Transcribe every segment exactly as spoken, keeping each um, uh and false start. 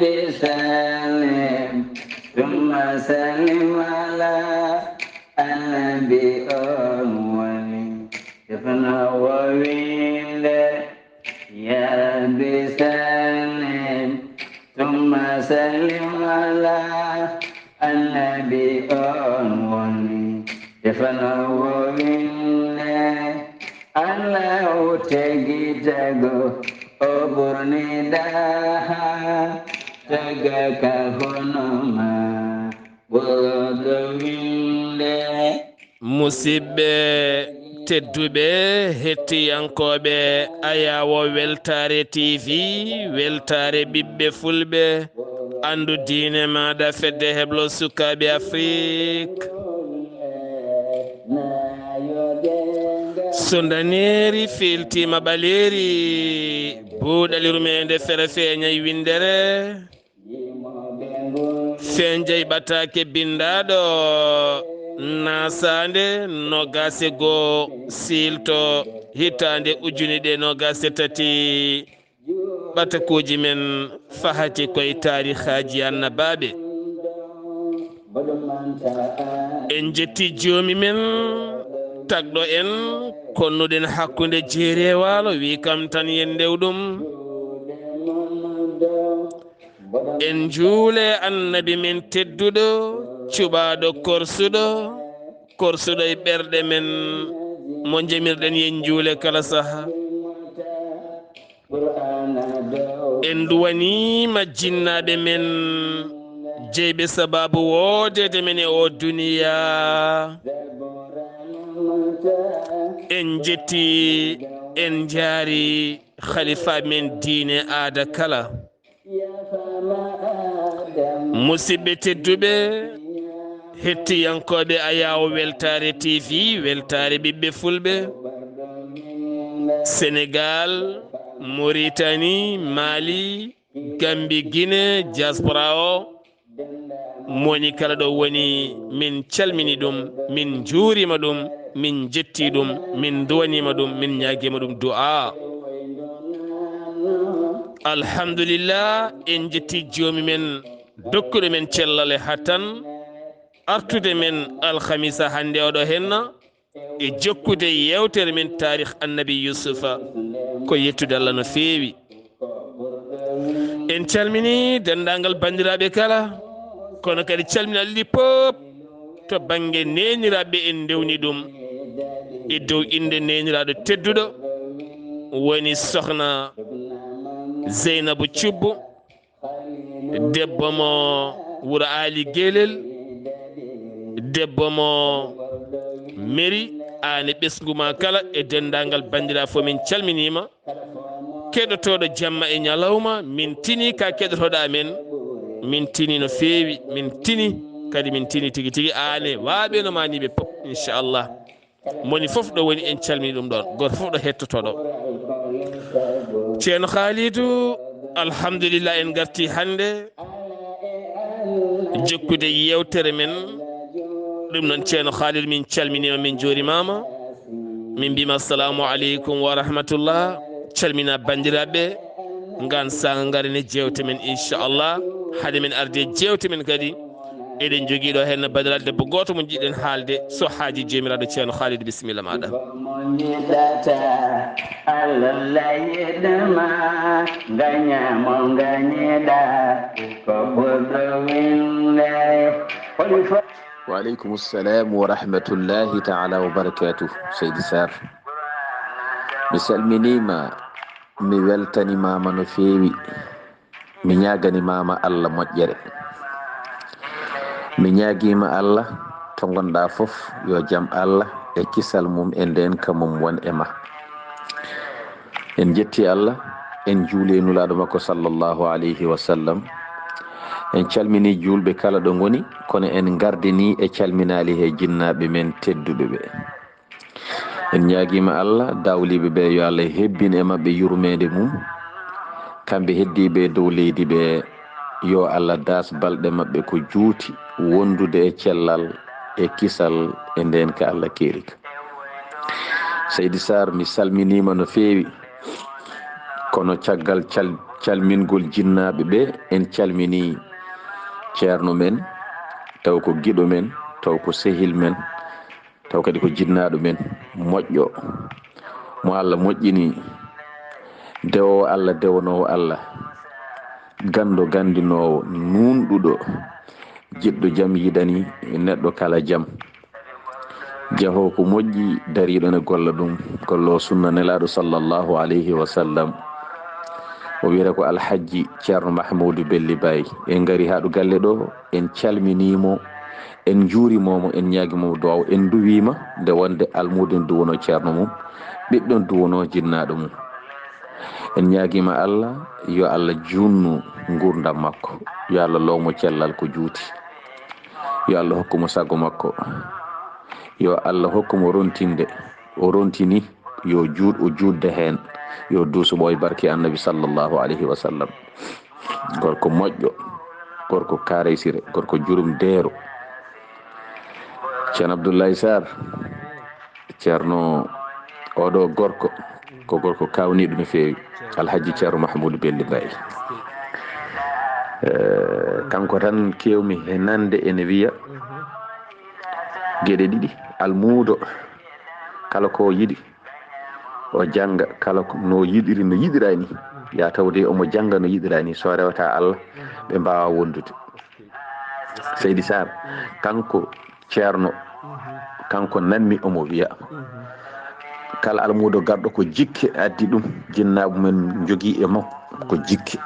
بسلم ثم سلم على النبي أول. Defna wowinde, ya Rabbi sallim, thumma sallim ala annabi on woni. Defna wowinde, Allahu tagi tago, o ɓurni daha, taga ka hono ma. Musidɓe tedduɓe, hettiyankooɓe Ayawo Weltaare T V, Weltaare ɓiɓɓe Fulɓe, anndu diine maaɗa, fedde heblo sukaaɓe Afrik. So ndaneeri fiiltiima ɓaleeri, buuɗali rumeende fere feeñay winndere. Feeñjay ɓataake binndaaɗo, naasaande noogaas e goo, siilto hitaande ujunere noogaas e tati. Ɓatakuuji men fahati koye taarihaaji annabaaɓe. En njetti joomi men, tagɗo en, konnuɗen hakkunde jeeri e waalo, wi kam tan yen ndew ɗum. En njuule annabi men tedduɗo, cuɓaaɗo korsuɗo, korsuɗo e ɓerɗe men, mo njamirɗen yen njuule kala saha. En duwaniima jinnaaɓe men, jeyɓe sabaabu woodeede men e oo duniyaa. En njetti, en njaari khalifa men diine aada kala. Musidɓe tedduɓe, hettiyankooɓe Ayawo Weltaare T V, Weltaare ɓiɓɓe Fulɓe, Senegal, Mauritanie, Mali, Gambie, Guinée, diaspora o, moni kala ɗo woni, min calmini ɗum, min njuurima ɗum, min jetti ɗum, min duwanima ɗum, min ñaagima ɗum du'a. Alhamdulillah, en jetti joomi men, dokkuɗo men cellal e hattan, artude men alhamisa hannde oɗo henna, e jokkude yewtere men taarih annabi Yusufa. Ko yettude Allah no feewi. En calmini denndaangal banndiraaɓe kala, kono kadi calminal ɗi pop to bannge neeniraaɓe, en ndewni ɗum e dow innde neeniraaɗo tedduɗo, woni sokhna Zeynabu Cubbu, debbo mo wuro Aali Gelel, debbo mo meri, aan e ɓesngu ma kala e denndaangal banndiraaɓe fof, min calminiima. Keɗotooɗo jamma e ñalawma, min tini ka keɗotoɗaa men, min tini no feewi, min tini kadi, min tini tigi tigi, aan e waaɓe no maaniiɓe pop, inchallah. Moni fof ɗo woni, en calmini ɗum ɗon, gooto fof ɗo hettotoɗo. Ceerno Khalidou, alhamdulillah, en garti hannde jokkude yewtere men. Ɗum noon, Ceerno Khalidou, min calminiima, min njuurimaama. Min mbima assalamu aleykum wa rahmatullah. Calmina banndiraaɓe, ngaan saanga ngaren e jeewte men, inchallah. Hade men arde e jeewte men kadi, eɗen jogii ɗo heen badalal debbo gooto mo njiɗen haalde, so haaji Joomiraaɗo. Ceerno Khalidou, bisimilla maaɗa. Mo njiɗata Allah yiɗma, ngaña mo ngañiɗa, ko ɓurɗo winde. Holi fo- Wa aleykum salam wa rahmatullahi taala wa barakatuh, Seydi Sarr. Mi salminiima, mi weltanimaama no feewi. Mi ñaaganimaama Allah moƴƴere. Mi ñaagiima Allah to ngonɗaa fof, yo jam Allah e kisal mum e ndeenka mum won e ma. En njetti Allah, en njuuli e Nulaaɗo makko sallallahu alayhi wa sallam. En calminii juulɓe kala ɗo ngoni, kono en ngardinii e calminaali he jinnaaɓe men tedduɓe ɓe. En ñaagiima Allah, dawliiɓe ɓe, yo Allah hebbin e maɓɓe yurmeende mum. Kamɓe heddiiɓe e dow leydi ɓe, yo Allah daas balɗe maɓɓe ko juuti, wondude e cellal, e kisal, e ndeenka Allah keerika. Seydi Sarr, mi salminiima no feewi. Kono caggal cal-, calmingol jinnaaɓe ɓe, en calminii ceerno men, taw ko giɗo men, taw ko sehil men, taw kadi ko jinnaaɗo men, moƴƴo, mo Allah moƴƴini, dewoowo Allah, dewanoowo Allah, ganndo ganndinoowo, nuunɗuɗo, jiɗɗo jam, yiɗani neɗɗo kala jam. Jahoo ko moƴƴi, dariiɗo ne golla ɗum, golloo sunna Nelaaɗo sallallahu alayhi wa sallam. O wiyata ko Alhajji Ceerno Mahmuudu Belli Baay. En ngari haa ɗo galle ɗo, en calminii mo, en njuuriima mo, en ñaagii mo duwaaw, en nduwiima nde wonde almuudo ne duwanoo ceerno mum, ɓiɗɗo ne duwanoo jinnaaɗo mum. En ñaagiima Allah, yo Allah juutnu nguurndam makko, yo Allah loomo cellal ko juuti. Yo Allah hokku mo sago makko. Yo Allah hokku mo rontinde. O rontini, yo juut, o juutde heen. Yo duuso ɓooy barke Annabi sallallahu alayhi wa sallam. Gorko moƴƴo, gorko kaaraysire, gorko jurum deero. Ceerno Abdoulaye Sarr, Ceerno, oɗo gorko, ko gorko kaawniiɗo no feewi. Alhaji Ceerno Mahmoudou Belli Mbaye. Eh, kanko tan keewmi he nande ene wiya geɗe ɗiɗi, almuudo kala ko yiɗi o jannga, kala ko no yiɗiri, no yiɗira ni, ya tawde omo jannga no yiɗira ni, so rewata Allah, ɓe mbaawa wondude. Seydi Sarr, kanko Ceerno, kanko nanmi omo wiya, kala almuudo garɗo ko jikke addi ɗum, jinnaaɓe men njogii e makko ko jikke.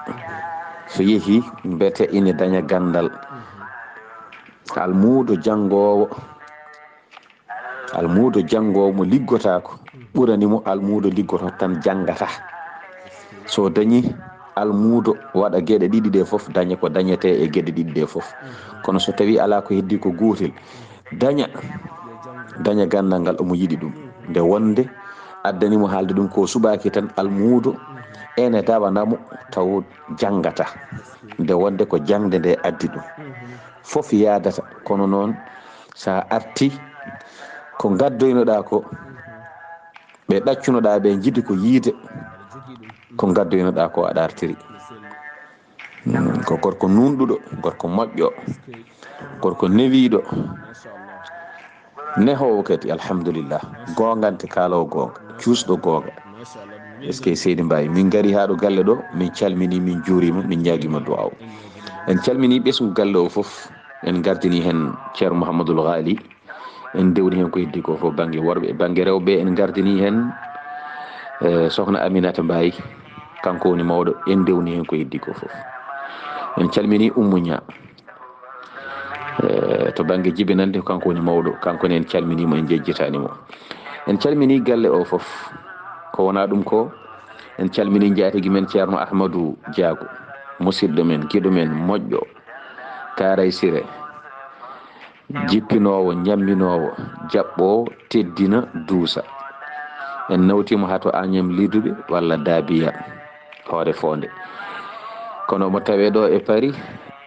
So yehi, mbete ine daña ganndal. Almuudo janngoowo, almuudo janngoowo mo liggotaako, ɓurani mo almuudo liggoto tan janngata. So dañi almuudo waɗa geɗe ɗiɗi ɗe fof, daña ko dañetee e geɗe ɗiɗi ɗe fof. Kono so tawi alaa ko heddi ko gootel, daña, daña ganndal ngal omo yiɗi ɗum. Nde wonde addani mo haalde ɗum ko suɓaaki tan, almuudo ene dawana mo taw janngata. Nde wonde ko jaŋde nde addi ɗum. Fof yaadata, kono noon so a arti ko ngaddoynoɗaa ko, ɓe ɗaccunoɗaa ɓe njiɗi ko yiide, ko ngaddoynoɗaa ko aɗa artiri. Mm, ko gorko nuunɗuɗo, gorko moƴƴo, gorko newiiɗo, nehoowo kadi, alhamdulillah, goongante, kaaloowo goonga, cuusɗo goonga. Est-ce que Seydi Mbaye, min ngari haa ɗo galle ɗo, min calminii, min njuuriima, min ñaagiima duwaaw. En calminii ɓesngu galle o fof, en ngardinii heen Ceerno Mouhamadoul Ghali, en ndewni heen ko heddi ko fof, bannge worɓe e bannge rewɓe, en ngardinii heen, eh, Sokhna Aminata Mbaye, kanko woni mawɗo, en ndewni heen ko heddi ko fof. En calminii Oumou Niang, eh, to bannge jibinannde, kanko woni mawɗo, kanko ne en calminii mo, en njejjitaani mo. En calminii galle o fof, ko wonaa ɗum ko, en calminii njaatigi men Ceerno Ahmadou Diago, musidɗo men, giɗo men, moƴƴo, Kaaray Sire, jippinoowo, ñamminoowo, jaɓɓoowo, teddina, duusa. En nawtiima haa to Agnam Liduɓe walla Dabiya, Hoore Foonde. Kono omo tawee ɗo e Paris,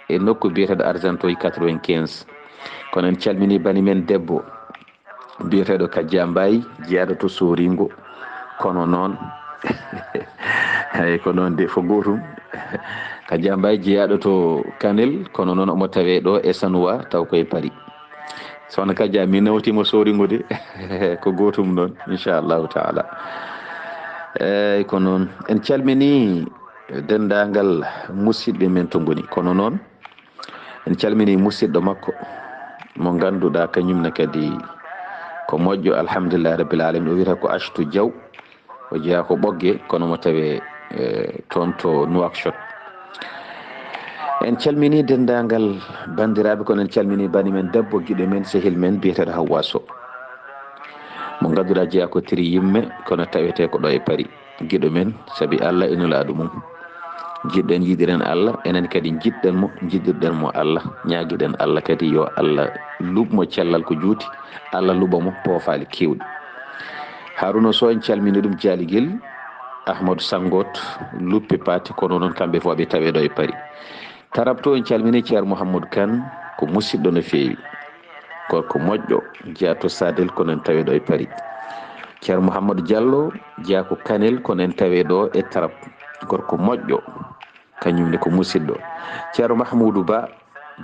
e nokku biyeteeɗo Argenteuil quatre-vingt-quinze. Kono en calminii bani men debbo, biyeteeɗo Kajja Mbaye, jeyaaɗo to Soringo, kono noon, hay ko noon de, fof gootum. Kajja Mbaye, jeyaaɗo to Kanel, kono noon omo tawee ɗo e Sanois, taw ko e Paris. Sokhna Kajja, mi nawtiima Soringo de, ko gootum noon, inchallahu taala. Eeyi, ko noon. En calminii denndaangal musidɓe men to ngoni, kono noon, en calminii musidɗo makko mo ngannduɗaa kañum ne kadi ko moƴƴo, alhamdulillahi rabbil alamin. O wiyata ko Achtou Diaw, o jeyaa ko Ɓoggee, kono omo tawee, eh, toon to Nouakchott. En calminii denndaangal banndiraaɓe, kono en calminii bani men debbo, giɗo men, sehil men biyeteeɗo Hawwa Sow, mo ngannduɗaa jeyaa ko tiri yimme, kono tawetee ko ɗo e Paris. Giɗo men, sabi Allah e Nulaaɗo mum. Jiɗɗen, yiɗiren Allah, enen kadi njiɗɗen mo, njiɗirɗen mo Allah, ñaagiɗen Allah kadi yo Allah luɓ mo cellal ko juuti, Allah luɓa mo poofaali keewɗi. Haruna Sow, en calmini ɗum, Jaaligel, Ahmadou Sanngoot, Luppe Paati, kono noon kamɓe fof ɓe tawee ɗo e Paris. Tarab to, en calmini Ceerno Mouhamadou Kane, ko musidɗo no feewi. Gorko moƴƴo, jeyaa to Sadel, kono en tawee ɗo e Paris. Ceerno Mouhamadou Diallo, jeyaa ko Kanel, kono en tawee ɗo e Tarab. gorko moƴƴo, kañum ne ko musidɗo. Ceerno Mahmoudou Ba,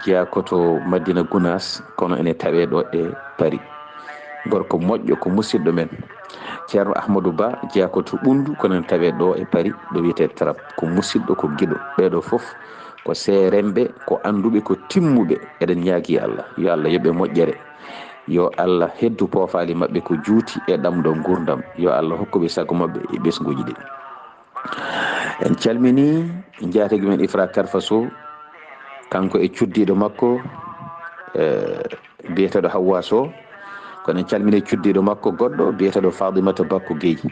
jeyaa ko to Madina Gounass, kono ene tawee ɗo e Paris. Gorko moƴƴo, ko musidɗo men. Ceerno Ahmadou Ba, jeyaa ko to Ɓunndu, kono ene tawee ɗo e Paris, ɗo wiyetee Trap. Ko musidɗo, ko giɗo. Ɓeeɗo fof ko seeremɓe, ko annduɓe, ko timmuɓe. Eɗen ñaagii Allah, yo Allah yoɓ ɓe moƴƴere. Yo Allah heddu poofaali maɓɓe ko juuti e ɗamɗo nguurndam. Yo Allah hokku ɓe sago maɓɓe e ɓesnguuji ɗi. En calminii njaatigi men Ifra Karfa Sow, kanko e cuddiiɗo makko, eh, biyeteeɗo Hawwa Sow. Kono en calminii cuddiiɗo makko goɗɗo biyeteeɗo Fadimata Bakko Guèye.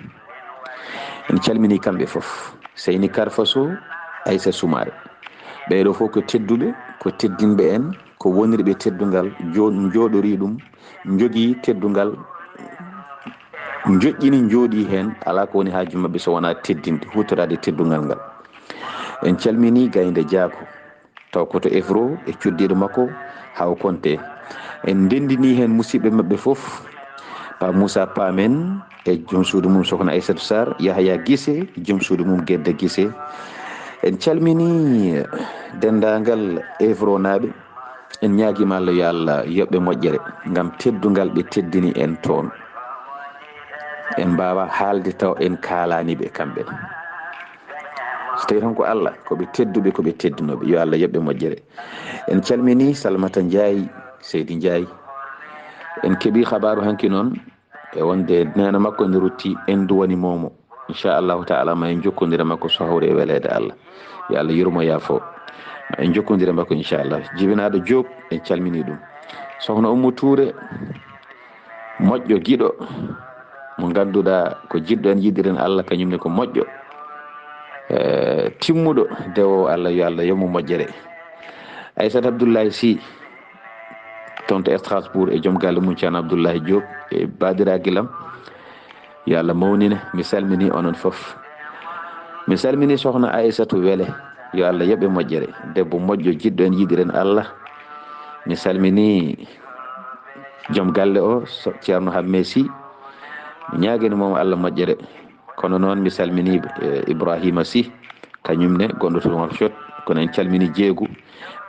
En calminii kamɓe fof. Seyni Karfa Sow, Aissa Soumaré. Ɓeeɗo fof ko tedduɓe, ko teddinɓe en, ko wonirɓe teddungal, jo-, njooɗorii ɗum, njogii teddungal, njoƴƴini, njooɗii heen, alaa ko woni haaju maɓɓe so wonaa teddinde, huutoraade teddungal ngal. En calminii Gaynde Jaago, taw ko to Evro e cuddiiɗo makko Haw Konte. En ndenndinii heen musidɓe maɓɓe fof, Pape Moussa Pamen e joom suudu mum Sokhna Aissatou Sarr, Yahaya Gise, joom suudu mum Gedda Gise. En calminii denndaangal Evronaaɓe, en ñaagiima Allah yo Allah yoɓ ɓe moƴƴere, ngam teddungal ɓe teddini en toon. En mbaawaa haalde taw en kaalaani ɓe kamɓe. So tawii tan ko Allah, ko ɓe tedduɓe, ko ɓe teddinooɓe, yo Allah yoɓ ɓe moƴƴere. En calminii Salmata Njaay, Seydi Njaay. En keɓii kabaaru hanki noon, e wonde neene makko ene rutti, en duwanii mo mo. Inchallahu taala, ma en njokkondire makko so hawri e weleede Allah. Yo Allah yurmo, yaafo. Ma en njokkondire makko, inchallah. Jibinaaɗo Diop, en calminii ɗum. Sokhna Oumou Touré, moƴƴo, giɗo, mo ngannduɗaa ko jiɗɗo en, yiɗiren Allah, kañum ne ko moƴƴo, eh, timmuɗo, dewoowo Allah, yo Allah yoɓ mo moƴƴere. Aissata Abdoulaye Sy, toon to Strasbourg, e joom galle mum Ceerno Abdoulaye Diop, e baadiraagel am, yo Allah mawnine. Mi salminii onon fof. Mi salminii Sokhna Aissatou Wele, yo Allah yoɓ ɓe moƴƴere. Debbo moƴƴo, jiɗɗo en, yiɗiren Allah. Mi salminii joom galle o, so-, Ceerno Hamme Sy. Mi ñaaganii mo Allah moƴƴere. Kono noon mi salminii, eh, Ibrahima Sy, kañum ne gonɗo to Nouakchott, kono en calminii Jeegu.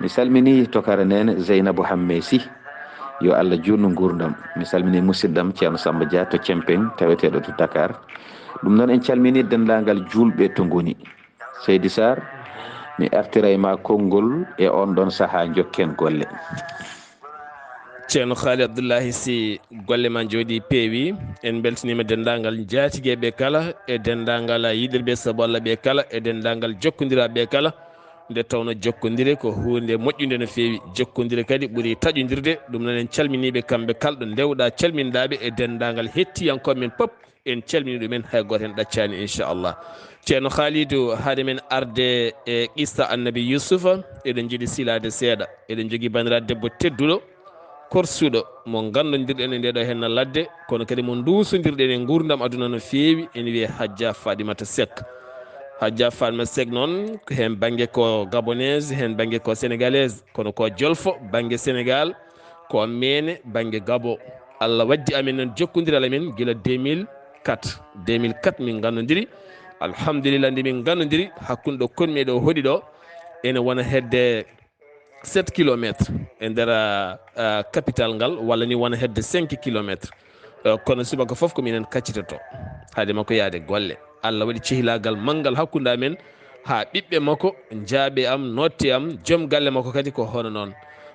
Mi salminii Tokara Neene Zeynabu Hamme Sy, yo Allah juutnu nguurndam. Mi salminii musiɗɗam Ceerno Samba Dia to Cempeŋ, taweteeɗo to Dakar. Ɗum noon en calminii denndaangal juulɓe to ngoni. Seydi Sarr, mi artiray ma konngol e on ɗon sahaa, njokken golle. Ceerno Haali Abdullahi, si golle ma njooɗi peewi, en mbeltaniima denndaangal njaatigeeɓe kala, e denndaangal yiɗirɓe sabu Allah ɓe kala, e denndaangal jokkondiraaɓe kala. Nde tawno jokkondire ko huunde moƴƴunde no feewi, jokkondire kadi ɓuri taƴondirde. Ɗum noon en calminiiɓe kamɓe kala ɗo ndewɗaa calminɗaaɓe e denndaangal hettiyankooɓe men pop. En calmini ɗumen, hay gooto heen ɗaccaani, inchallah. Ceerno Khalidou, haade men arde e qissa Annabi Yusufa, eɗen njiɗi silaade seeɗa. Eɗen njogii banndiraaɗo debbo tedduɗo, korsuɗo, mo nganndodirɗen e ndeeɗo heen ladde, kono kadi mo nduusondirɗen e nguurndam aduna no feewi, ene wiyee Hajja Fadimata Seck. Hajja Fadimata Seck noon, ko heen bannge ko gabonaise, heen bannge ko sénégalaise, kono ko jolfo bannge Sénégal, ko meene bannge Gabo. Allah waddi amen noon jokkondiral amen gila deux mille quatre. Deux mille quatre min nganndondiri. Alhamdulillah, nde min nganndondiri, hakkunde ɗo konmi e ɗo hoɗi ɗo, ene wona hedde sept kilomètres e nder, ah, ah, capital ngal, walla ni wona hedde cinq kilomètres. Eh, kono subaka fof ko minen kaccitoto. Haade makko yaade golle. Allah waɗi cehilaagal manngal hakkunde amen, haa ɓiɓɓe makko njaaɓe am, nootte am, joom galle makko kadi ko hono noon.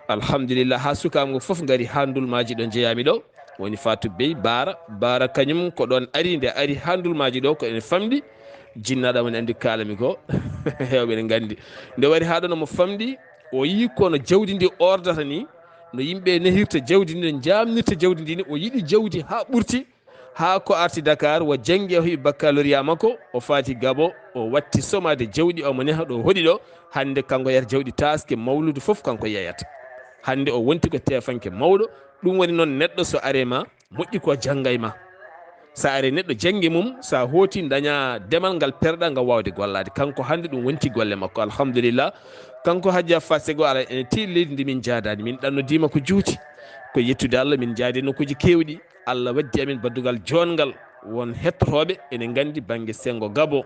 Alhamdulillah, haa suka am ngo fof ngari haa Ndulmaaji ɗo njeyaami ɗo. Woni Fatou Bey, Baara, Baara kañum ko ɗoon ari, nde ari haa Ndulmaaji ɗo ko ene famɗi. Jinnaaɗo am ene anndi ko kaalami ko, heewɓe ene nganndi. Nde wari haa ɗoon omo famɗi, o yii kono jawdi ndi ordata ni, no yimɓe nehirta jawdi ndi, no njaamnirta jawdi ndi ni, o yiɗi jawdi haa ɓurti, haa ko arti Dakar, o janngi, o heɓi baccalauréat makko, o faati Gabo, o watti somaade jawdi, omo neha ɗo hoɗi ɗo, hannde kanko yeyata jawdi taaske, mawluudu fof kanko yeyata. Hannde o wonti ko teefanke mawɗo, ɗum woni noon neɗɗo so aree ma, moƴƴi ko janngay ma. Sa aree neɗɗo janngi mum, sa hooti daña demal ngal perɗa ngam waawde gollaade. Kanko hannde ɗum wonti golle makko. Alhamdulillah. Kanko Hajja Fassego ara ene teeli leydi ndi min njaadaani. Min ɗannodiima ko juuti. Ko yettude Allah, min njaadi nokkuuji keewɗi. Allah waddi amin baddugal joonngal. Won hettotooɓe ene nganndi bannge senngo Gabo.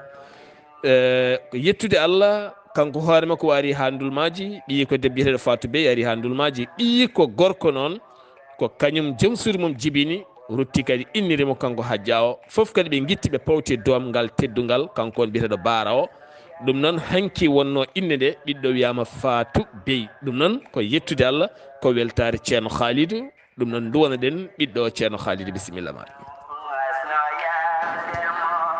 Eh, ko yettude Allah, kanko hoore makko o ari haa Ndulmaaji, ɓiyi ko debbo biyeteeɗo Fatou Bey ari haa Ndulmaaji, ɓiyi ko gorko noon, ko kañum joom suudu mum jibini, rutti kadi innde mum kanko Hajja o. Fof kadi ɓe ngitti ɓe pawti e doom ngal teddungal, kanko on biyeteeɗo Baara o. Ɗum noon hanki wonno innde nde, ɓiɗɗo wiyaama Fatou Bey. Ɗum noon ko yettude Allah, ko weltaare Ceerno Khalidou. Ɗum noon nduwano ɗen ɓiɗɗo o Ceerno Khalidou, bisimilla maɗa.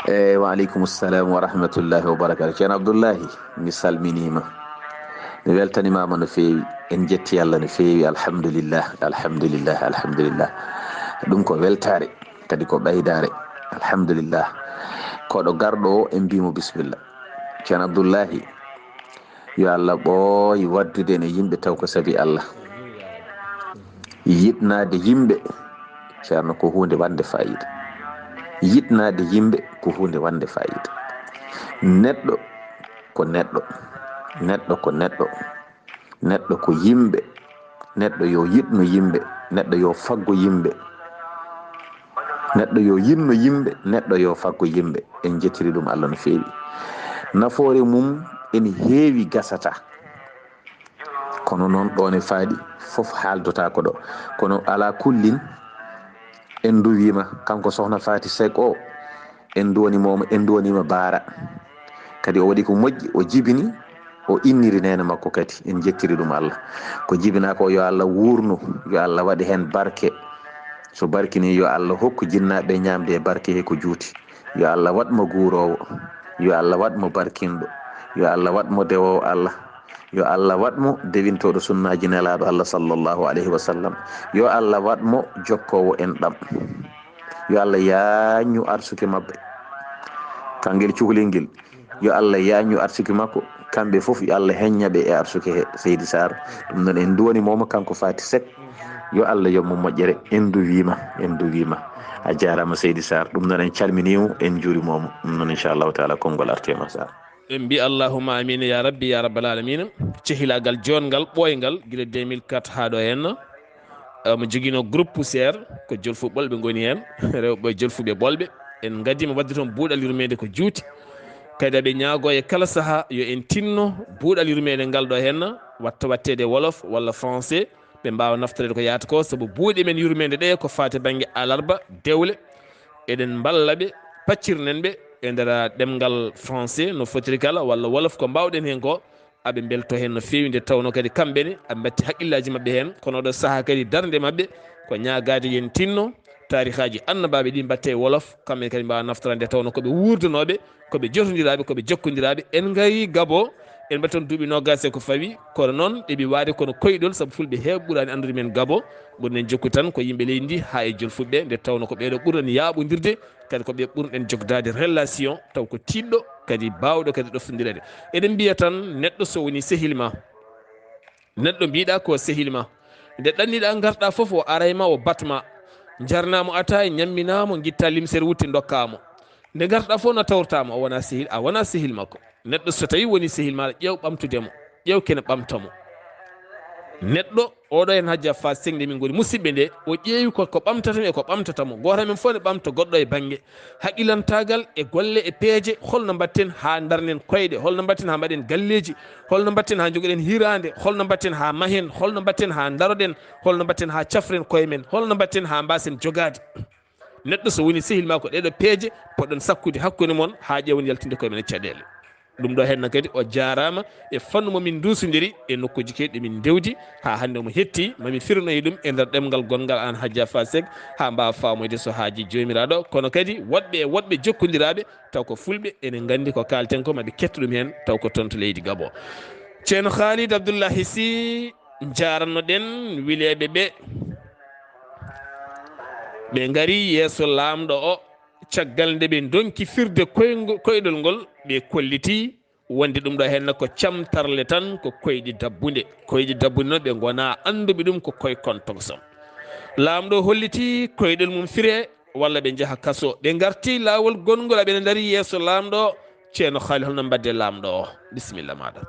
Eyi, wa aleykum salam wa rahmatullahi wa barakatuh. Ceerno Abdoullahi, mi salminiima. Mi weltanimaama no feewi. En njetti Allah no feewi. Alhamdulillah, alhamdulillah, alhamdulillah. Ɗum ko weltaare, kadi ko ɓeydaare. Alhamdulillah. Koɗo garɗo o, en mbiimo bisimilla. Ceerno Abdoullahi, yo Allah ɓooy waddude en e yimɓe taw ko sabi Allah. Yiɗnaade yimɓe, Ceerno, ko huunde waɗnde faayiida. Yiɗnaade yimɓe ko huunde waɗnde faayiida. Neɗɗo ko neɗɗo. Neɗɗo ko neɗɗo. Neɗɗo ko yimɓe. Neɗɗo yo yiɗno yimɓe. Neɗɗo yo faggo yimɓe. Neɗɗo yo yiɗno yimɓe. Neɗɗo yo faggo yimɓe. En njettiri ɗum Allah no feewi. Nafoore mum ene heewi, gasata. Kono noon ɗo ne faaɗi fof haaldotaako ɗo. Kono alaa kullin, en nduwiima kanko Sohna Faty Seck o, en nduwaniima mo, en nduwaniima Baara. Kadi o waɗi ko moƴƴi, o jibini, o inniri neene makko kadi. En njettiri ɗum Allah. Ko jibinaa ko yo Allah wuurnu, yo Allah waɗ heen barke. So barkinii yo Allah hokku jinnaaɓe ñaamde e barke he ko juuti. Yo Allah waɗ mo guuroowo. Yo Allah waɗ mo barkinɗo. Yo Allah waɗ mo dewoowo Allah. Yo Allah waɗ mo dewintooɗo sunnaaji Nelaaɗo Allah sallallahu alayhi wa sallam. Yo Allah waɗ mo jokkoowo enɗam. Yo Allah yaajnu arsuke maɓɓe. Kanngel cukalel ngel. Yo Allah yaajnu arsuke makko. Kamɓe fof yo Allah heñña ɓe e arsuke he, Seydi Sarr. Ɗum noon en nduwaniima mo kanko Faty Seck. Yo Allah yoɓ mo moƴƴere. En nduwiima, en nduwiima. A jaaraama Seydi Sarr. Ɗum noon en calminiima, en njuuriima mo. Ɗum noon inchallahu taala konngol artii e ma Sarr. En mbi allahumma amina ya rabbi ya rabbal alamina. Cehilaagal joɗngal ɓooyngal gila deux mille quatre haa ɗo henna. Omo joginoo groupe poussière, ko jolfuɓe ɓolɓe ngoni heen, rewɓe jolfuɓe ɓolɓe. En ngaddiima waɗde toon buuɗal yurmeende ko juuti. Kadi aɓe ñaagoo e kala sahaa yo en tinno buuɗal yurmeende ngal ɗo henna, watta waɗteede wolof walla français, ɓe mbaawa naftoreede ko yahata ko, sabu buuɗe men yurmeende ɗe ko faati bannge alarba, dewle. Eɗen mballa ɓe, paccirnen ɓe e nder ɗemngal français no fotiri kala, walla wolof ko mbaawɗen heen ko, aɓe mbelto heen no feewi, nde tawnoo kadi kamɓe ne aɓe mbatti haqqillaaji maɓɓe heen. Kono oɗo sahaa kadi darnde maɓɓe ko ñaagaade yo en tinno taarihaaji annabaaɓe ɗi mbatte e wolof, kamɓe kadi mbaawa naftora, nde tawnoo ko ɓe wuurdanooɓe, ko ɓe jotondiraaɓe, ko ɓe jokkondiraaɓe. En ngarii Gabon, en mbaɗi toon duuɓi noogaas e ko fawi, kono noon ɗeɓi waade kono koyɗol, sabu fulɓe heewɓe ɓuraani anndude men Gabon, ɓurɗen jokkude tan ko yimɓe leydi ndi haa e jolfuɓe, nde tawnoo ko ɓeeɗo ɓurɗen yaaɓondirde, kadi ko ɓe ɓurɗen jogdaade relation, taw ko tiiɗɗo, kadi baawɗo kadi ɗoftondireede. Eɗen mbiya tan neɗɗo so woni sehil ma, neɗɗo mbiɗa ko sehil ma, nde ɗanniɗa ngarɗa fof o ara e ma, o bat ma, njarna mo ataaya, ñammina mo, ngitta limsere wutte ndokka mo. Nde ngarɗa fof no tawrta mo, o wona sehil, a wona sehil makko. Neɗɗo so tawi woni sehil maɗa, ƴeew ɓamtude mo, ƴeew kene ɓamta mo. Neɗɗo oɗo en Hajja Faty Seck nde min ngoni musidɓe nde, o ƴeewi ko, ko ɓamtata mi e ko ɓamtata mo. Gooto men fof ne ɓamta goɗɗo e bannge haqqilantaagal e golle e peeje. Holno mbaɗten haa ndarnen koyɗe? Holno mbaɗten haa mbaɗen galleeji? Holno mbaɗten haa njogoɗen hiraande? Holno mbaɗten haa mahen? Holno mbaɗten haa ndaroɗen? Holno mbaɗten haa cafren koye men? Holno mbaɗten haa mbaasen jogaade? Neɗɗo so woni sehil ma, ko ɗeɗo peeje poɗɗon sakkude hakkunde mon haa ƴeewen yaltinde koye men e caɗeele. Ɗum ɗo henna kadi o jaaraama e fannu mo min nduusondiri e nokkuuji keewɗi ɗi min ndewdi haa hannde omo hetti. Ma mi firnoye ɗum e nder ɗemngal gonngal an Hajja Faty Seck haa mbaawa faamoyde so haaji joomiraaɗo. Kono kadi woɗɓe e woɗɓe jokkondiraaɓe taw ko fulɓe ene nganndi ko kaalten ko, ma ɓe ketto ɗum heen taw ko toon to leydi Gabon. Ceerno Khalid Abdoullahi Sy, njaaranno ɗen wileeɓe ɓe. Ɓe ngari yeeso laamɗo o, caggal nde ɓe ndonki firde koyngo-, koyɗol ngol, ɓe kolliti wonde ɗum ɗo henna ko camtarle tan, ko koyɗi dabbunde. Koyɗi dabbunde noon ɓe ngona annduɓe ɗum ko koye kontogsom. Laamɗo holliti koyɗol mum fire, walla ɓe njaha kaso. Ɓe ngarti laawol gonngol, aɓe ndari yeeso laamɗo. Ceerno Khalid, holno mbadde laamɗo o? Bisimilla maɗa.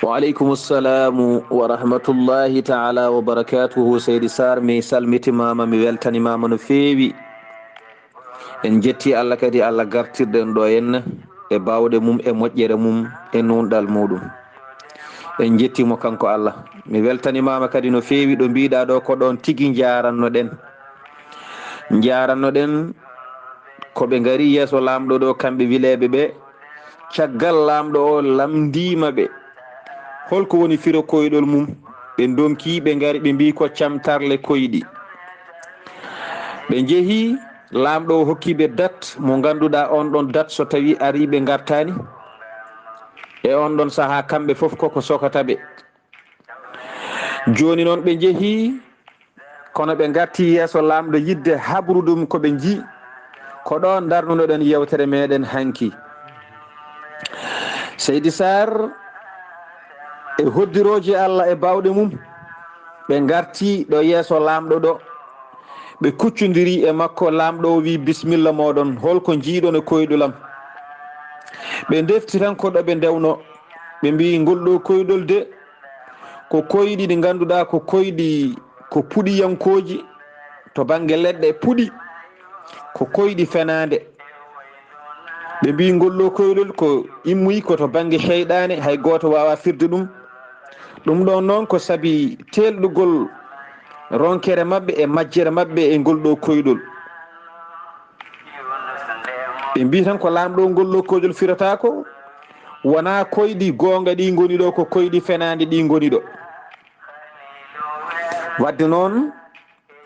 Wa aleykum salamu wa rahmatullahi taala wa barakatuhu. Seydi Sarr, mi salmitimama, mi weltanimama no feewi. En njetti Allah kadi, Allah gartirɗen ɗo henna e baawɗe mum, e moƴƴere mum, e nuunɗal muɗum. En njetti mo kanko Allah. Mi weltanimaama kadi no feewi ɗo mbiɗa ɗo, ko ɗon tigi njaarannoɗen. Njaarannoɗen ko ɓe ngari yeeso Laamɗo ɗo, kamɓe wileeɓe ɓe. Caggal Laamɗo o lamndiima ɓe, holko woni firo koyɗol mum? Ɓe ndonki, ɓe ngari, ɓe mbii ko camtarle koyɗi. Ɓe njehi, Laamɗo o hokki ɓe dat mo ngannduɗaa, on ɗon dat so tawi ari ɓe ngartaani, e on ɗon sahaa kamɓe fof koko sokata ɓe. Jooni noon ɓe njehi, kono ɓe ngarti yeeso Laamɗo yiɗde habrude ɗum ko ɓe njii. Ko ɗo ndarnunoɗen yewtere meɗen hanki. Seydi Saar, e hoddirooji Allah e baawɗe mum, ɓe ngarti ɗo yeeso Laamɗo ɗo. Ɓe kuccondiri e makko, Laamɗo o wii, "Bismilla mooɗon, holko njiiɗon e koyɗol am?" Ɓe ndefti tan ko ɗo ɓe ndewno. Ɓe mbii, "Ngol ɗo koyɗol de, ko koyɗi ɗi ngannduɗaa ko koyɗi, ko puɗiyankooji, to bannge leɗɗe puɗi, ko koyɗi fenaande." Ɓe mbii, "Ngol ɗo koyɗol ko immoyi ko to bannge seyɗaane, hay gooto waawaa firde ɗum. Ɗum ɗon noon ko sabi teelɗugol ronkere maɓɓe e majjere maɓɓe e ngol ɗo koyɗol." Ɓe mbii tan ko Laamɗo ngol ɗo koyɗol firata ko wonaa koyɗi goonga ɗi ngoni ɗo, ko koyɗi fenaande ɗi ngoni ɗo. Wadde noon,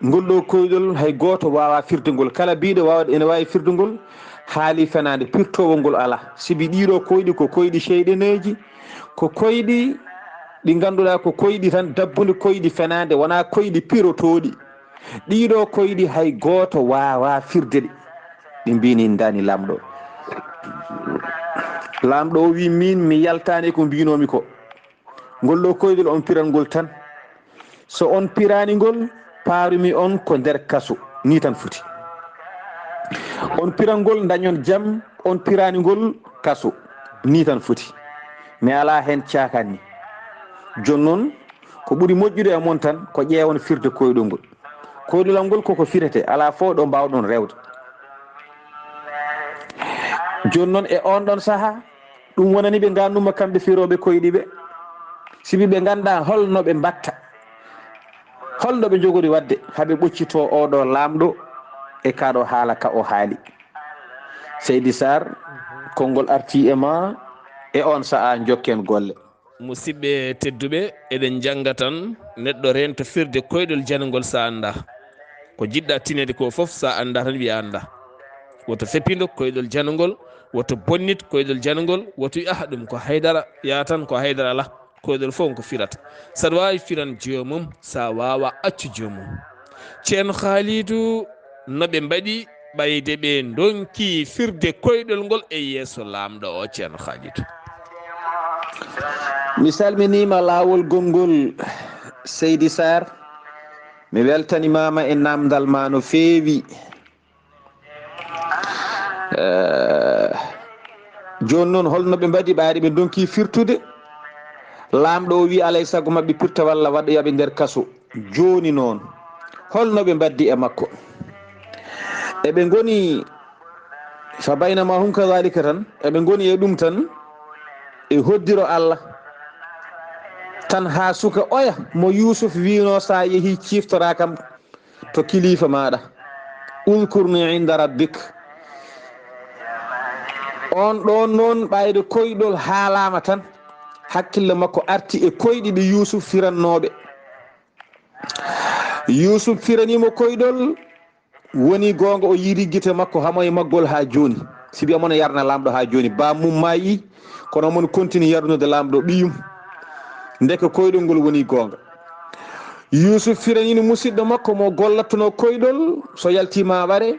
ngol ɗo koyɗol hay gooto waawaa firde ngol. Kala biiɗo waawa, ene waawi firde ngol, haali fenaande, pirtoowo ngol alaa. Sibi ɗii ɗo koyɗi ko koyɗi seyɗaneeji, ko koyɗi ɗi ngannduɗaa ko koyɗi tan dabbude, koyɗi fenaande, wonaa koyɗi pirotooɗi. Ɗii ɗo koyɗi hay gooto waawaa firde ɗi. Ɓe mbii ni ndaani Laamɗo. Laamɗo o wii, "Miin mi yaltaani ko mbiinoomi ko. Ngol ɗo koyɗol on piran ngol tan. So on piraani ngol, paarumi on ko nder kaso." Nii tan foti. On piran ngol, ndañon jam, on piraani ngol, kaso. Nii tan foti. Mi alaa heen caakanni. Jooni noon, ko ɓuri moƴƴude e mon tan, ko ƴeewon firde koyɗol ngol. Koyɗol am ngol koko firete, alaa fof ɗo mbaawɗon rewde. Jooni noon, e on ɗon sahaa, ɗum wonani ɓe ngannuma kamɓe firooɓe koyɗi ɓe, sibi ɓe nganndaa holno ɓe mbatta, holno ɓe njogori waɗde, haa ɓe ɓoccitoo oo ɗo Laamɗo e kaa ɗo haala ka o haali. Seydi Saar, konngol artii e ma e on sahaa, njokken golle. Musidɓe tedduɓe, eɗen njannga tan, neɗɗo reento firde koyɗol janangol so a anndaa. Ko jiɗɗa tineede ko fof, so a anndaa tan wiya a anndaa. Woto fepindo koyɗol janangol, woto bonnit koyɗol janangol, woto wiya, "Ah, ɗum ko haydara, yaa tan ko haydara alaa." Koyɗol fof ko firata. So aɗa waawi firan joomum, so a waawaa accu joomum. Ceerno Haalidu, no ɓe mbaɗi ɓayde ɓe ndonki firde koyɗol ngol e yeeso Laamɗo o, Ceerno Haalidu? Mi salminiima laawol gonngol, Seydi Saar. Mi weltanimaama e naamndal ma no feewi. Eh, jooni noon, holno ɓe mbaɗi ɓayde ɓe ndonki firtude? Laamɗo o wii alaa e sago maɓɓe pirta walla waɗoya ɓe nder kaso. Jooni noon, holno ɓe mbaddi e makko? Eɓe ngoni, fa baynama hum kadhalika tan, eɓe ngoni e ɗum tan, e hoddiro Allah tan, haa suka oya mo Yuusuf wiino, "Sa yehi, ciftora kam to kilifa maaɗa. Udkurni inda rabbik." On ɗon noon, ɓayde koyɗol haalaama tan, hakkille makko arti e koyɗi ɗi Yuusuf firannooɓe. Yuusuf firaniimo koyɗol, woni goonga, o yiiri gite makko hamo e maggol haa jooni. Sibi omo yarna Laamɗo haa jooni. Bammum maayi, kono omo kontini yarnude Laamɗo ɓiyum. Ndeke koyɗol ngol woni goonga. Yuusuf firaniino musiɗɗo makko mo gollatnoo koyɗol, so yaltiima ɓare,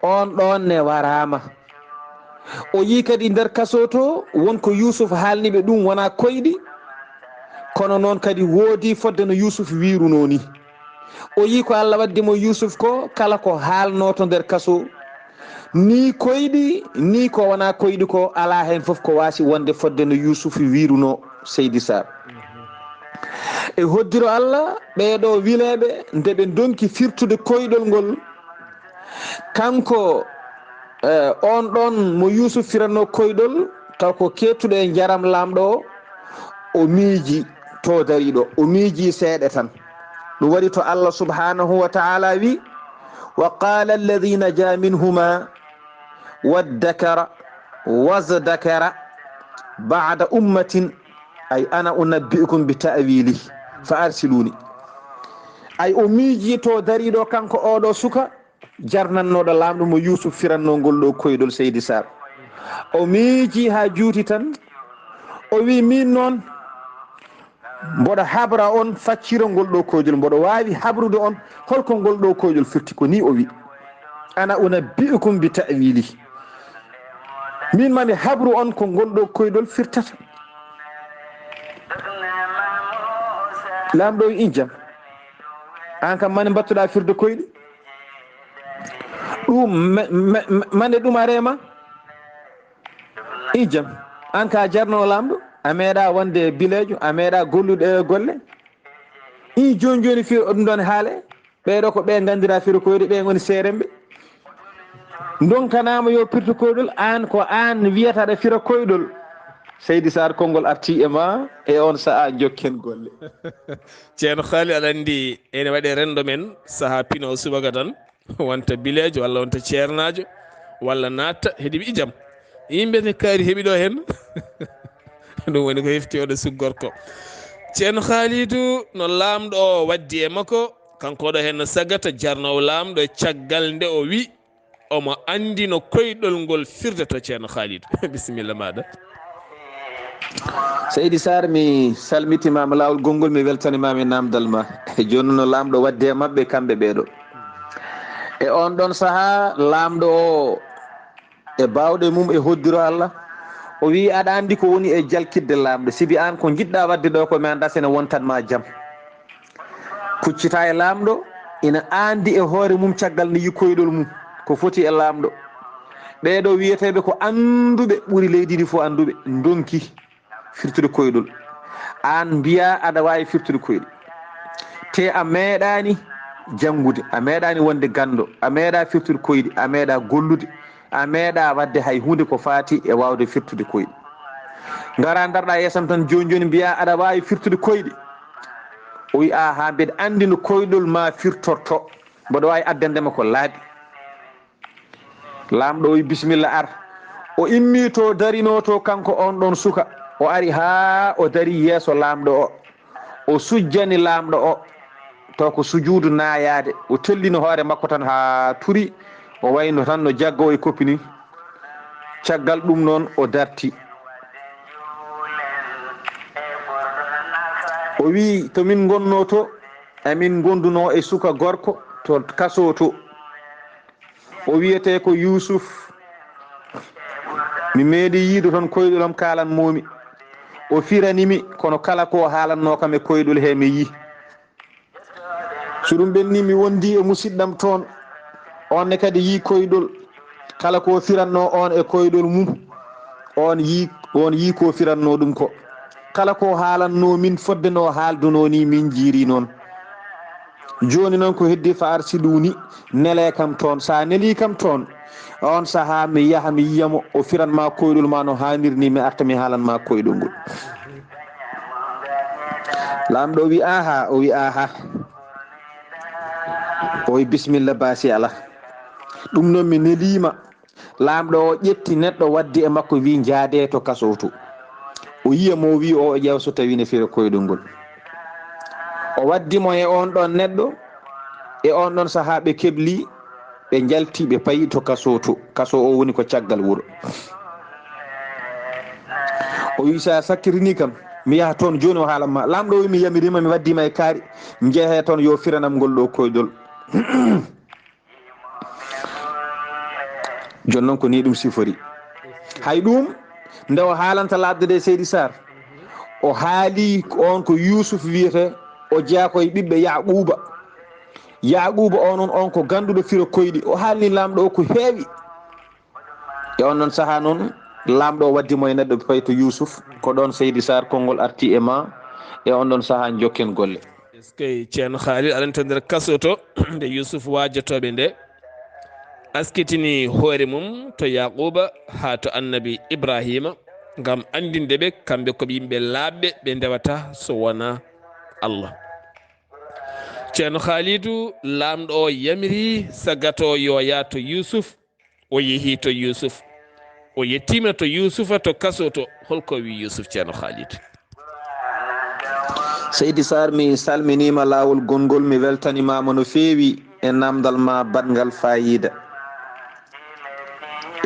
on ɗon ne waraama. O yii kadi nder kaso to, won ko Yuusuf haalni ɓe ɗum wonaa koyɗi, kono noon kadi woodi fodde no Yuusuf wiirunoo ni. O yii ko Allah waddi mo Yuusuf ko, kala ko haalnoo to nder kaso, ni koyɗi, ni ko wonaa koyɗi ko, alaa heen fof ko waasi wonde fodde no Yuusuf wiirunoo, Seydi Saar. E hoddiro Allah, ɓee ɗo wileeɓe, nde ɓe ndonki firtude koyɗol ngol, Kanko, eh, on ɗon mo Yuusuf firanno koyɗol, taw ko keettuɗo e njaram laamɗo o, o miiji to dariiɗo, o miiji seeɗa tan. Ɗum waɗi to Allah subhanahu wa ta'ala wi, "Wa qala alladhi naja minhuma waddakara wazdakara ba'da ummatin, ay ana unabbi'ukum bi ta'wili fa arsiluni." Ay o miiji to dariiɗo kanko oɗo suka, jarnannooɗo laamɗo mo Yuusuf firannoo ngol ɗo koyɗol, Seydi Saar. O miiji haa juuti tan, o wi, "Miin noon, mboɗo habra on facciro ngol ɗo koyɗol, mboɗo waawi habrude on holko ngol ɗo koyɗol firti." Ko ni o wi, "Ana unabbi'ukum bi ta'wili." Min mami habru on ko ngol ɗo koyɗol firtata. Laamɗo wi, "In jam. Aan kam mane mbattuɗaa firde koyɗe? Ɗum, ma-, ma-, ma-, mane ɗum a reema?" "In jam. Aan ka jarno laamɗo, a meeɗa wonde bileejo, a meeɗa gollude e golle?" "In jooni jooni fi ɗum ɗon haale. Ɓeeɗo ko ɓe ngandira firo koyɗe, ɓe ngoni seeremɓe. Ndonkanaama yo pirtu koyɗol, aan ko aan wiyata aɗa fira koyɗol." Seydi Saar, konngol arti e ma, e on sa'a jokken golle. Ceerno Haali, aɗa anndi ene waɗe renndo men saha pino subaka tan. Wonta bileejo walla wonta ceernaajo walla naatta heɗi ɓi jam. Yimɓe ne kaari heɓi ɗo heen. Ɗum woni ko hefti oɗo suggorko. Ceerno Haalidu no laamɗo o waddi e makko, kanko ɗo heen no sagata jarnoowo laamɗo caggal nde o wi omo anndi no koyɗol ngol firtata. Ceerno Haalidu, bisimilla maaɗa. Seydi Saar, mi salmitimaama laawol gonngol, mi weltanimaama e naamndal ma. E jooni no laamɗo waddi e maɓɓe kamɓe ɓeeɗo. E on ɗon sahaa, laamɗo o e baawɗe mum e hoddiro Allah, o wi'i, "Aɗa anndi ko woni e jalkitde laamɗo, sibi aan ko njiɗɗa waɗde ɗo ko mi annda sene wontan ma jam." Kuccita e laamɗo, ina anndi e hoore mum caggal nde yi koyɗol mum ko foti e laamɗo. Ɓeeɗo wiyeteeɓe ko annduɓe ɓuri leydi ndi fof annduɓe, ndonki firtude koyɗol. Aan mbiya aɗa waawi firtude koyɗe. Te a meeɗaani janngude, a meeɗaani wonde ganndo, a meeɗa firtude koyɗe, a meeɗa gollude, a meeɗa waɗde hay huunde ko faati e waawde firtude koyɗe. Ngara ndarɗa yeesam tan jooni jooni mbiya aɗa waawi firtude koyɗe. O wi'a haa mbeɗa anndi no koyɗol ma firtorto. Mboɗo waawi addandema ko laaɓi. Laamɗo o wi, "Bisimilla, ar." O immi to darinoo to kanko on ɗon suka. O ari haa o dari yeeso laamɗo o. O sujjani laamɗo o. To ko sujuudu naayaade. O tellini hoore makko tan haa turi. O wayno tan no jaggo e koppi ni. Caggal ɗum noon o darti. O wi, "To min ngonnoo to, amin ngondunoo e suka gorko to kasoo to." O wiyetee ko Yuusuf. Mi meeɗi yiido toon koyɗolam kaalan moomi. O firani mi, kono kala ko haalannoo kam e koyɗol he mi yii. So ɗum ɓenni, mi wondi e musidɗam toon. On ne kadi yii koyɗol. Kala ko firannoo on e koyɗol mum, on yii, on yii ko firannoo ɗum ko. Kala ko haalannoo min fodde no haaldunoo ni, min njiiri noon. Jooni noon ko heddi fa arsiluni, nelee kam toon. So a nelii kam toon, on sahaa mi yaha mi yiya mo, o firan ma koyɗol ma no haaniri ni, mi arta mi haalan ma koyɗol ngol. Laamɗo o wi, "Aha," o wi, "Aha." O wi, "Bisimilla, baasi alaa." Ɗum noon mi neliima. Laamɗo o ƴetti neɗɗo waddi e makko, wi, "Njaadee to kasoo to." O yiya mo, o wi, o ƴeewa so tawi ne fira koyɗol ngol. O waddi mo e on ɗon neɗɗo, e on ɗon sahaa ɓe kebli, ɓe njalti, ɓe payi to kasoo to. Kasoo o woni ko caggal wuro. O wi, "So a sakkirini kam, mi yaha toon jooni o haalan ma." Laamɗo o wi, "Mi yamiriima, mi waddiima e kaari, njehee toon yo firanam ngol ɗo koyɗol." Jooni noon ko ni ɗum sifori. Hay ɗum, nde o haalanta laaɓde de Seydi Saar, o haali on ko Yuusuf wiyete, o jeyaa ko e ɓiɓɓe Yaaquuba. Yaaquuba o noon, on ko gannduɗo firo koyɗi. O haalni laamɗo o ko heewi. E on noon sahaa noon, laamɗo o waddi mo e neɗɗo payi to Yuusuf. Ko ɗoon Seydi Saar konngol arti e ma. E on ɗoon sahaa njokken golle. Eskey, Ceerno Khalil, aɗa to nder kaso to, nde Yuusuf waajotooɓe nde. askitini hoore mum to Yaquuba haa to Annabi Ibraahiima, ngam anndinde ɓe kamɓe ko ɓe yimɓe laaɓɓe, ɓe ndewata so wonaa Allah. Ceerno Haalidu, laamɗo o yamiri sagato yo yaa to Yuusuf, o yehi to Yuusuf. O yettiima to Yuusufa to kaso to. Hol ko wi Yuusuf, Ceerno Haalidu? Seydi Saar, mi salminiima laawol gonngol, mi weltanimaama no feewi e naamndal ma baɗngal faayiida.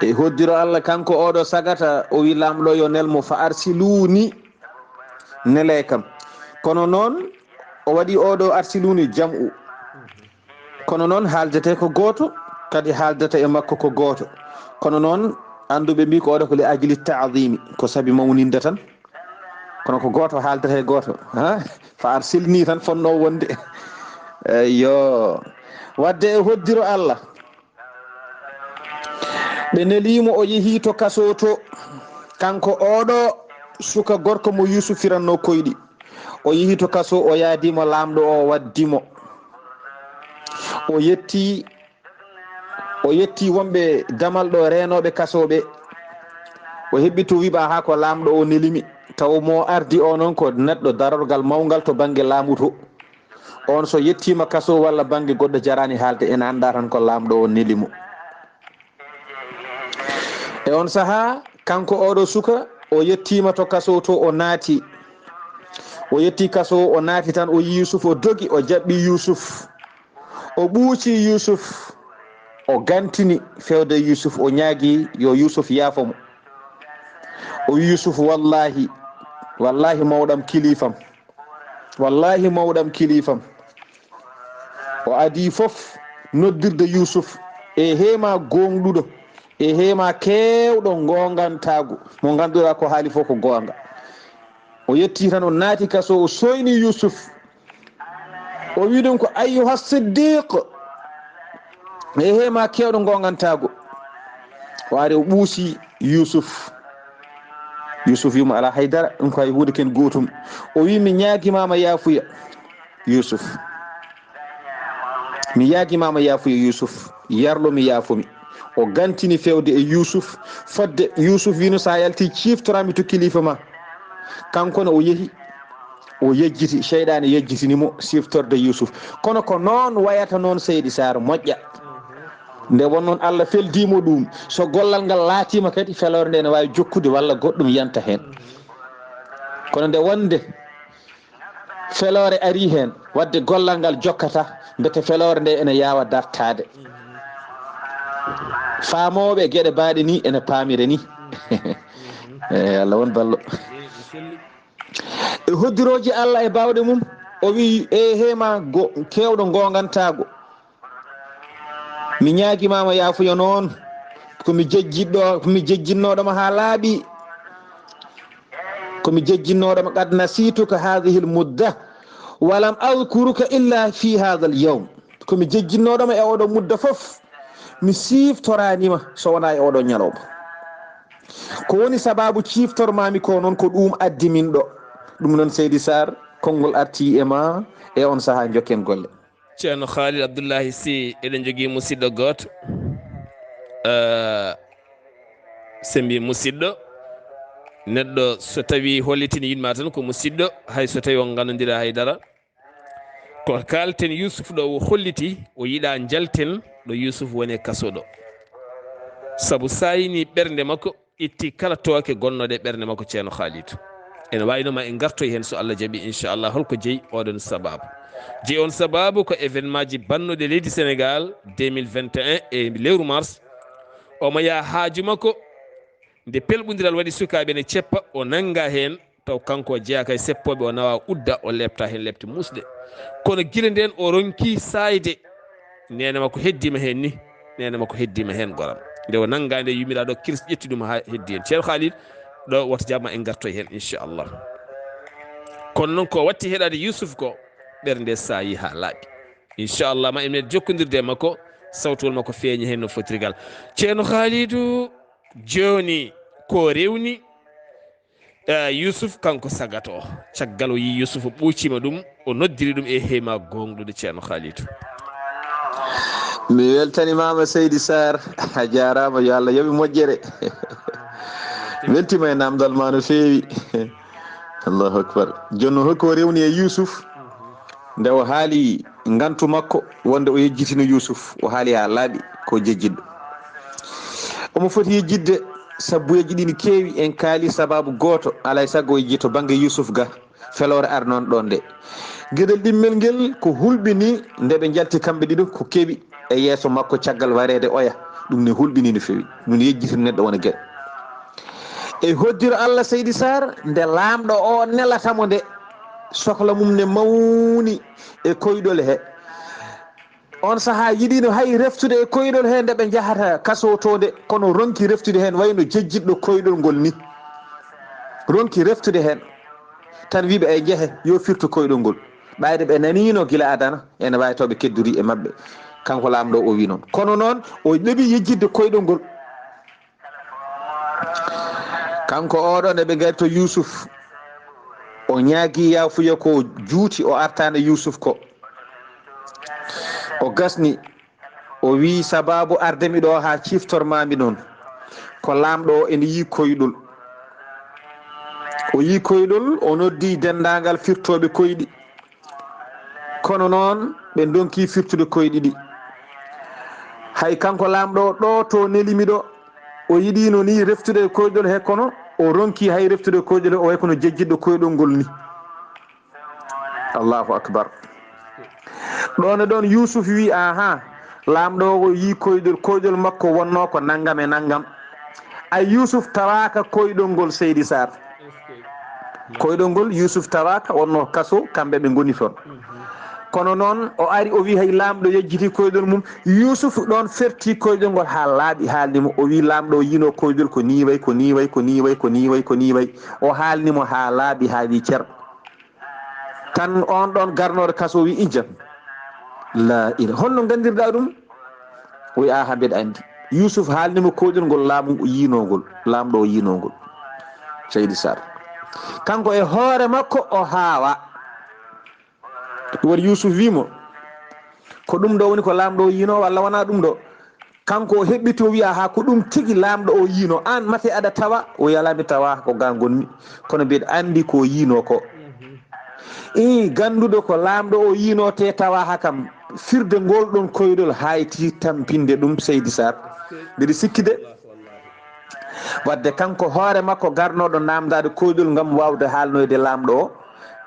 E hoddiro Allah, kanko oɗo sagata, o wi laamɗo yo nel mo, fa arsiluni, nelee kam. Kono noon, o waɗi oɗo arsiluni jam'u. Kono noon, haaldete ko gooto, kadi haaldata e makko ko gooto. Kono noon, annduɓe mbi ko oɗo ko li ajli taadimi, ko sabi mawninde tan. Kono ko gooto haaldata e gooto. Ha? Fa arsilni tan fonnoo wonde. Eyyo. Wadde e hoddiro Allah. Ɓe neliimo, o yehi to kaso to. Kanko oɗo suka gorko mo Yuusuf firanno koyɗi. O yehi to kaso, o yaadi mo, laamɗo o waddi mo. O yetti, o yetti wonɓe damal ɗo reenooɓe kaso ɓe. O heɓɓi to wiɓa haa ko laamɗo o nelimi. Taw mo ardi o noon ko neɗɗo darorgal mawngal to bannge laamu to. On so yettiima kaso walla bannge goɗɗo jaraani haalde, ene anndaa tan ko laamɗo o neli mo. E on sahaa, kanko oɗo suka, o yettiima to kaso to, o naati. O yetti kaso, o naati tan, o yii Yuusuf, o dogi, o jaɓɓi Yuusuf. O ɓuuci Yuusuf, o gantini fewde Yuusuf, o ñaagi yo Yuusuf yaafo mo. O wi Yuusuf, wallaahi, wallaahi mawɗam kiliifam. Wallaahi mawɗam kiliifam. O adii fof noddirde Yuusuf e heema gooŋɗuɗo, e heema keewɗo ngoongantaagu, mo ngannduɗaa ko haali fof ko goonga. O yetti tan, o naati kaso, o sooyni Yuusuf. O wi ɗum ko, ayyuha siddiq, e heema keewɗo ngoongantaagu. O ari, o ɓuusi Yuusuf. Yuusuf wi mo, alaa hay dara, ɗum ko hay huunde ken gootum. O wi, mi ñaagimaama yaafuya, Yuusuf. Mi ñaagimaama yaafuya, Yuusuf. Yarlo mi, yaafo mi. O gantini fewde e Yuusuf. Fodde Yuusuf wino, so a yalti, ciiftoraami to kiliifa ma. Kanko ne o yehi, o yejjiti, seyɗaane yejjitini mo siftorde Yuusuf. Kono ko noon wayata noon, Seydi Saar, moƴƴa. Nde won noon Allah feldii mo ɗum, so gollal ngal laatiima kadi, feloore nde ene waawi jokkude walla goɗɗum yanta heen. Kono nde wonde feloore arii heen, wadde gollal ngal jokkata, mbete feloore nde ene yaawa dartaade. Faamooɓe geɗe baaɗe ni ene paamira ni. Eh, Allah won ballo. E hoddirooji Allah e baawɗe mum, o wi, e heema go-, keewɗo ngoongantaago. Mi ñaagimaama yaafuya noon, ko mi jejjitɗo, ko mi jejjitnooɗo ma haa laaɓi. Ko mi jejjitnooɗo ma, qad nasiituka haadihil mudda, walam adkuruka illa fi haadal yawm. Ko mi jejjitnooɗo ma e oɗo mudda fof, mi siiftoraani ma so wonaa e oɗo ñalawma. Ko woni sabaabu ciiftormaami ko noon, ko ɗum addi min ɗo. Ɗum noon, Seydi Saar, konngol artii e ma, e on sahaa njokken golle. Ceerno Khalid Abdullahi Sy, eɗen njogii musiɗɗo gooto. Eh, se mbi musiɗɗo, neɗɗo so tawii hollitini yiɗma tan ko musiɗɗo, hay so tawii on ngannondiraa hay dara. Ko kaalten Yuusuf ɗo, o holliti o yiɗaa njalten ɗo Yuusuf woni e kaso ɗo. Sabu saayini ɓernde makko, itti kala tooke gonnooɗe e ɓernde makko, Ceerno Khalid. Ene waawi noon ma en ngartoy heen so Allah jaɓii, inchallah, holko jeyi oɗon sabaabu. Jeyi on sabaabu ko événement ji bannooɗi leydi Sénégal deux mille vingt et un e lewru mars. Omo yaha haaju makko, nde pelɓondiral waɗi, sukaaɓe ne ceppa, o nannga heen, taw kanko o jeyaaka e seppooɓe, o nawa udda, o leepta heen leepte muusɗe. Kono gila ndeen o ronki saayde, neene makko heddiima heen ni, neene makko heddiima heen goram. Nde o nannga nde, yumiraaɗo kiris ƴetti ɗum haa heddi heen. Ceerno Khalid, ɗo woto jaɓ ma en ngartoy heen, inchallah. Kono noon ko watti heɗaade Yuusuf ko, ɓernde saayi haa laaɓi. Inchallah, ma en meeɗ jokkondirde e makko, sawtowol makko feeña heen no fotiri gal. Ceerno Khalidou, jooni ko rewni, eh, Yuusuf kanko sagato o. Caggal o yii Yuusuf, o ɓuuciima ɗum, o noddiri ɗum e heema gooŋɗude, Ceerno Khalidou. Mi weltanimaama, Seydi Sarr. A jaaraama, yo Allah yoɓ moƴƴere. Weltiima e naamndal ma no feewi. Allahu akbar. Jooni noon, holko o rewni e Yuusuf? Nde o haali ngantu makko wonde o yejjitino Yuusuf, o haali haa laaɓi ko jejjitɗo. Omo foti yejjitde sabbuyeeji ɗi no keewi, en kaali sabaabu gooto, alaa e sago o yejjitoo bannge Yuusuf ga. Feloore arnoon ɗoon nde. Geɗel ɗimmel ngel ko hulɓini nde ɓe njalti kamɓe ɗiɗo ko kewi e yeeso makko caggal wareede oya. Ɗum ne hulɓini no feewi. Ɗum yejjitini neɗɗo wona geɗe. E hoddiro Allah, Seydi Sarr, nde laamɗo o nelata mo nde, sokla mum ne mawni e koyɗol he. On sahaa yiɗino hay reftude e koyɗol he nde ɓe njahata kaso to nde, kono ronki reftude heen wayno jejjitɗo koyɗol ngol ni. Ronki reftude heen. Tan wiiɓe ay njehe, yo firtu koyɗol ngol. Ɓayde ɓe naniino gila adana, ene waawi taw ɓe keddori e maɓɓe. Kanko laamɗo o wi noon. Kono noon, o ɗeɓi yejjitde koyɗol ngol. Kanko oɗo, nde ɓe ngari to Yuusuf, o ñaagi yaafuya ko juuti, o artaani Yuusuf ko. O gasni, o wi, sabaabu ardemi ɗo haa ciftormaami noon, ko laamɗo o ene yii koyɗol. O yii koyɗol, o noddi denndaangal firtooɓe koyɗi. Kono noon, ɓe ndonki firtude koyɗi ɗi. Hay kanko laamɗo o, ɗo to nelimi ɗo, o yiɗino ni reftude e koyɗol he, kono o ronki hay reftude e koyɗol he, o way kono jejjitɗo koyɗol ngol ni. Allahu akbar. Ɗoon e ɗoon Yuusuf wi, aha, laamɗo o yii koyɗol, koyɗol makko wonno ko nanngam e nanngam. Ay Yuusuf tawaaka koyɗol ngol, Seydi Sarr. Koyɗol ngol Yuusuf tawaaka, wonno kaso, kamɓe ɓe ngoni toon. Kono noon o ari, o wi hay laamɗo yejjiti koyɗol mum. Yuusuf ɗoon ferti koyɗol ngol haa laaɓi, haalni mo, o wi laamɗo o yiino koyɗol ko ni way, ko ni way, ko ni way, ko ni way, ko ni way. O haalni mo haa laaɓi, haa wi cer. Tan on ɗon garnooɗo kaso wi, "Ijan, la ila, honno nganndirɗaa ɗum?" O wi, "Aha, mbeɗa anndi." Yuusuf haalni mo koyɗol ngol laamu yiinoo ngol, laamɗo o yiinoo ngol. Seydi Sarr. Kanko e hoore makko o haawa. Ɗum waɗi Yuusuf wi mo, "Ko ɗum ɗo woni ko laamɗo o yiinoo walla wonaa ɗum ɗo?" Kanko o heɓɓiti, o wiya, "Haa ko ɗum tigi laamɗo o yiino, aan mate aɗa tawa?" O wiya, "Alaa, mi tawa ko ga ngonmi, kono mbiɗa anndi ko yiino ko." Ii, gannduɗo ko laamɗo o yiino te tawa haa kam, firde ngol ɗon koyɗol hayti tampinde ɗum, Seydi Sarr. Mbiɗa sikki de. Wadde kanko hoore makko garnooɗo naamndaade koyɗol ngam waawde haalnoyde laamɗo o,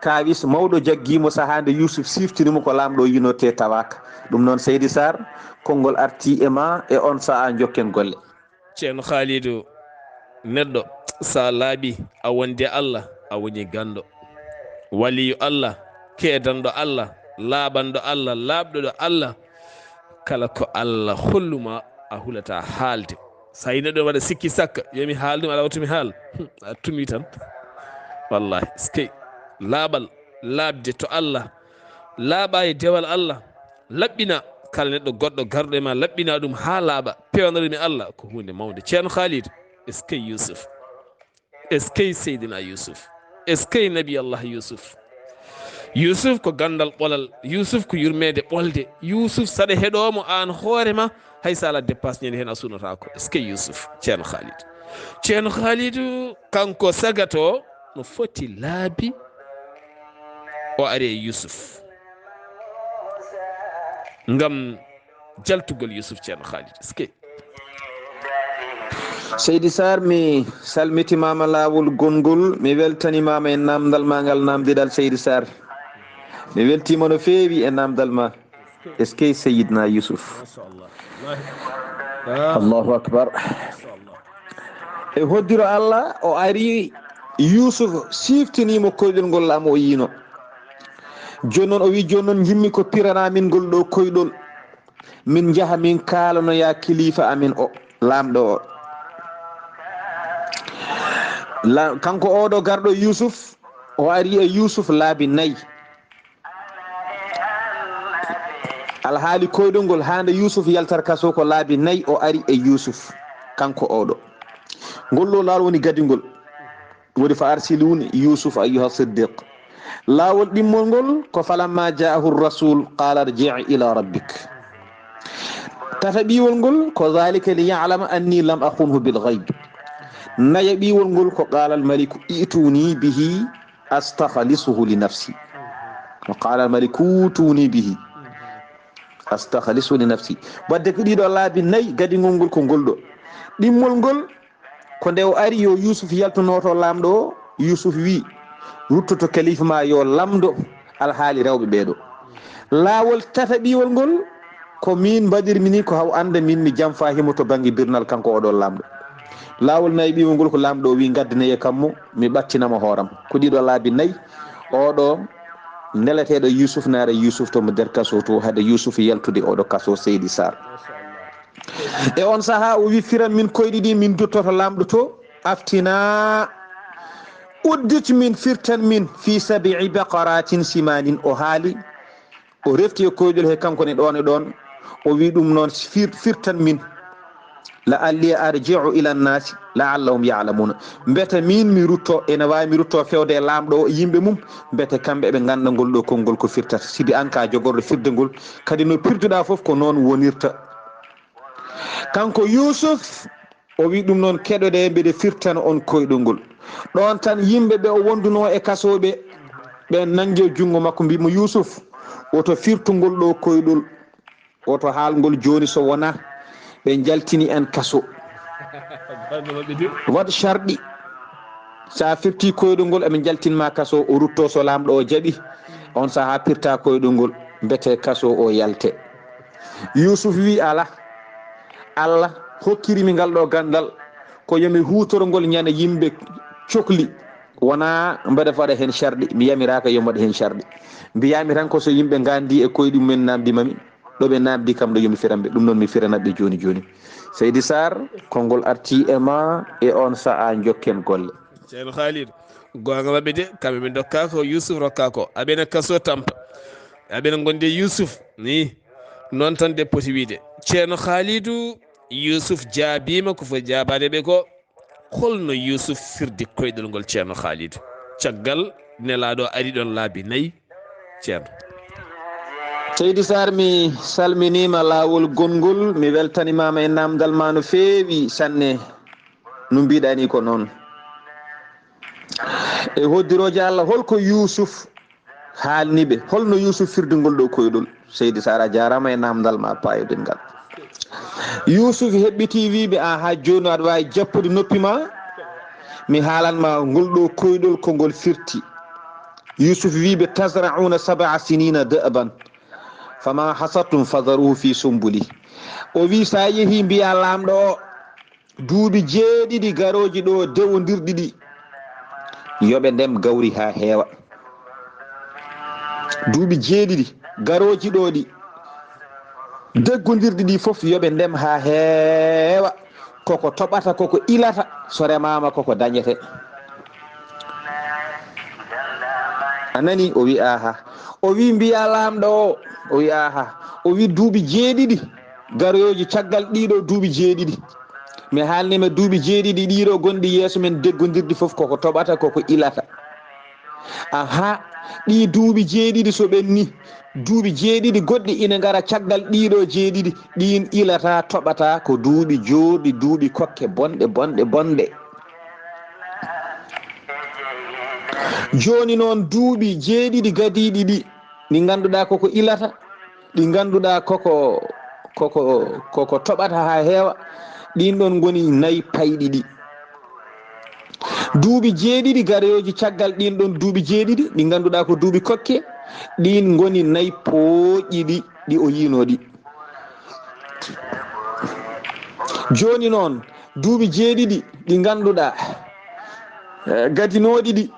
kaawis mawɗo jaggii mo sahaa nde Yuusuf siftini mo ko laamɗo o yiino te tawaaka. Ɗum noon, Seydi Sarr, konngol artii e ma e on sahaa, njokken golle. Ceerno Khaalidu, neɗɗo, so a laaɓi, a wondi e Allah, a woni ganndo. Waliyu Allah, keedanɗo Allah, laaɓanɗo Allah, laaɓɗoɗo Allah, kala ko Allah hollu ma, a hulataa haalde. So a yii neɗɗo waɗa sikki sakka, yo mi haal ɗum, alaa wattu mi haal. A tumi tan. Wallahi, eskey. Laaɓal, laaɓde to Allah, laaɓa e dewal Allah, laɓɓina kala neɗɗo goɗɗo garɗo e ma, laɓɓina ɗum haa laaɓa, peewna ɗum e Allah, ko huunde mawnde. Ceerno Khalid, eskey Yuusuf, eskey Seydina Yuusuf, eskey Nabi Allah Yuusuf. Yuusuf ko ganndal ɓolal, Yuusuf ko yurmeende ɓolde, Yuusuf saɗa heɗoo mo aan hoore ma, hay so alaa dépasse ñande heen a sunotaako. Eskey Yuusuf, Ceerno Khalid. Ceerno Khalidu, kanko sagato, no foti laabi o ari e Yuusuf ngam jaltugol Yuusuf, Ceerno Khalid. Eskey. Seydi Sarr, mi salmitimaama laawol gonngol, mi weltanimaama e naamndal ma ngal naamdiɗal, Seydi Sarr. Mi weltiima no feewi e naamndal ma. Eskey Seydina Yuusuf. Allahu akbar. E hoddiro Allah, o ari Yuusuf siftini mo koyɗol ngol laamu o yiino. Jooni noon o wi, "Jooni noon njimmi ko pirana min ngol ɗo koyɗol. Min njaha min kaalanoya kilifa amin o, laamɗo o." La-, kanko oɗo garɗo Yuusuf, o ari e Yuusuf laabi nayi. Alhaali koyɗol ngol, haa nde Yuusuf yaltata kaso ko laabi nayi o ari e Yuusuf, kanko oɗo. Ngol ɗo laawol woni gadingol. Woni, "Fa arsiluni Yuusuf ayyuha siddiq." Laawol ɗimmol ngol ko, "Falamma jaahu rasul qala irji ila rabbik." Tataɓiwol ngol ko: "Dhalika li ya'lama anni lam akhunhu bil ghayb." Nayaɓiwol ngol ko: "Qala al maliku i'tuni bihi astakhlisuhu li nafsi." "Wa qala al maliku i'tuni bihi astakhlisuhu li nafsi." Wadde ko ɗiɗo laabi nayi, gadingol ngol ko ngol ɗo. Ɗimmol ngol ko nde o ari yo Yuusuf yaltunoto laamɗo o, Yuusuf wi: "Ruttoto kalifa ma yo lamndo alhaali rewɓe ɓeeɗo." Laawol tataɓiwol ngol ko min mbaɗirmi ni, ko haw annda min mi jamfa himo to bannge birnal kanko oɗo laamɗo. Laawol nayaɓiwol ngol ko laamɗo o wi: "Ngaddinee kammo, mi ɓattinamo hooram." Ko ɗiɗo laabi nayi, oɗo neleteeɗo Yuusuf naara Yuusuf to mo nder kaso to, hade Yuusuf yaltude oɗo kaso, Seydi Sarr. E on saha o wi: "Firan min koyɗi ɗi, min duttoto laamɗo to, aftina, uddit min, firtan min, fi sab'i baqaratin simanin." O haali, o refti e koyɗol he kanko ne ɗon e ɗon. O wi ɗum noon: "Fir-, firtan min, la'alli arji'u ila nnaasi la'allahum ya'lamuna." Mbete min mi rutto, ene waawi mi rutto fewde e laamɗo o e yimɓe mum, mbete kamɓe ɓe ngannda ngol ɗo konngol ko firtata. Sibi an ka jogorɗo firde ngol, kadi no pirduɗa fof ko noon wonirta. Kanko Yuusuf, o wi ɗum noon: "Keɗoɗe, mbeɗe firtana on koyɗol ngol." Ɗoon tan yimɓe ɓe o wondunoo e kasoo ɓe, ɓe nanngi junngo makko, mbi mo: "Yuusuf, woto firtu ngol ɗo koyɗol, woto haal ngol jooni so wonaa ɓe njaltini en kaso. Waɗ sharɗi, so a firti koyɗol ngol, eɓe njaltin ma kaso." O rutto so laamɗo o jaɓi, on saha pirta koyɗol ngol, mbete kaso o yalte. Yuusuf wi: "Alaa, Allah hokkiri mi ngal ɗo ganndal ko yo mi huutoro ngol ñande yimɓe cokli, wonaa mbeɗa waɗa heen sharɗi, mi yamiraaka yo mi waɗ heen sharɗi. Mbiyaami tan ko so yimɓe nganndi e koyɗi mumen namdi mami, ɗo ɓe namdi kam ɗo yo mi firan ɓe, ɗum noon mi firanat ɓe jooni jooni." Seydi Sarr, konngol arti e ma e on sa'a, njokken golle. Ceerno Khalid, goonga maɓɓe de, kamɓe min ndokka ko Yuusuf rokka ko. Aɓena kaso tampa. Aɓena ngondi e Yuusuf, ni. Noon tan de poti wiide. Ceerno Khalidou, Yuusuf jaabiima ko foti jaabaade ɓe ko. Holno Yuusuf firdi koyɗol ngol, Ceerno Khalidou? Caggal Nelaaɗo ari ɗon laabi nayi, Ceerno. Seydi Sarr, mi salminiima laawol gonngol, mi weltanimaama e naamndal ma no feewi sanne. No mbiɗa ni ko noon. E hoddirooje Allah, holko Yuusuf haalni ɓe? Holno Yuusuf firdi ngol ɗo koyɗol? Seydi Sarr, a jaaraama e naamndal ma paayodel ngal. Yuusuf heɓɓiti, wi ɓe: "Aha, jooni aɗa waawi jappude noppi ma, mi haalan ma ngol ɗo koyɗol ko ngol firti." Yuusuf wi ɓe: "Tazra'una sab'a sinina da'ban, fama hasadtum fadharuhu fi sumbuli." O wi: "Sa yehi, mbiya laamɗo o, duuɓi jeeɗiɗi garooji ɗo dewondirɗi ɗi, yo ɓe ndem gawri haa heewa. Duuɓi jeeɗiɗi garooji ɗo ɗi, deggondirɗi ɗi fof, yo ɓe ndem haa heewa. Koko toɓata, koko ilata, so remaama, koko dañete." A nani? O wi: "Aha." O wi: "Mbiya laamɗo o." O wi: "Aha." O wi: "Duuɓi jeeɗiɗi garooji caggal ɗiɗo duuɓi jeeɗiɗi. Mi haalnima duuɓi jeeɗiɗi ɗiɗo gonɗi yeeso men deggondirɗi fof, koko toɓata, koko ilata. Aha, ɗi duuɓi jeeɗiɗi so ɓenni, duuɓi jeeɗiɗi goɗɗi ina ngara caggal ɗiɗo jeeɗiɗi, ɗin ilata, toɓata, ko duuɓi joorɗi, duuɓi kokke bonɗe, bonɗe, bonɗe. Jooni noon, duuɓi jeeɗiɗi gadiiɗi ɗi, ɗi ngannduɗaa koko ilata, ɗi ngannduɗaa koko, koko, koko toɓata haa heewa, ɗin ɗon ngoni nayi payɗi ɗi. Duuɓi jeeɗiɗi garooji caggal ɗin ɗon duuɓi jeeɗiɗi, ɗi ngannduɗaa ko duuɓi kokke, ɗin ngoni nayi pooƴƴi ɗi, ɗi o yiinoo ɗi. Jooni noon, duuɓi jeeɗiɗi ɗi ngannduɗaa, eh, gadinooɗi ɗi,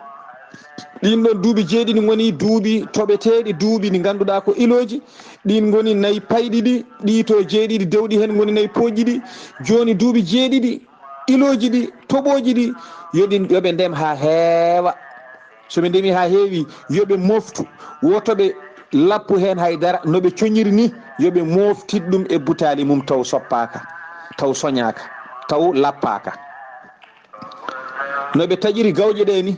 ɗin ɗon duuɓi jeeɗiɗi ngoni duuɓi toɓeteeɗi, duuɓi ɗi ngannduɗaa ko ilooji, ɗin ngoni nayi payɗi ɗi, ɗi to jeeɗiɗi dewɗi heen ngoni nayi pooƴƴi ɗi. Jooni duuɓi jeeɗiɗi ilooji ɗi, toɓooji ɗi, yo ɗin, yo ɓe ndem haa heewa. So ɓe ndemi haa heewi, yo ɓe mooftu. Woto ɓe lappu heen hay dara. No ɓe coñiri ni, yo ɓe mooftit ɗum e butaali mum taw soppaaka, taw soñaaka, taw lappaaka. No ɓe taƴiri gawƴe ɗe ni,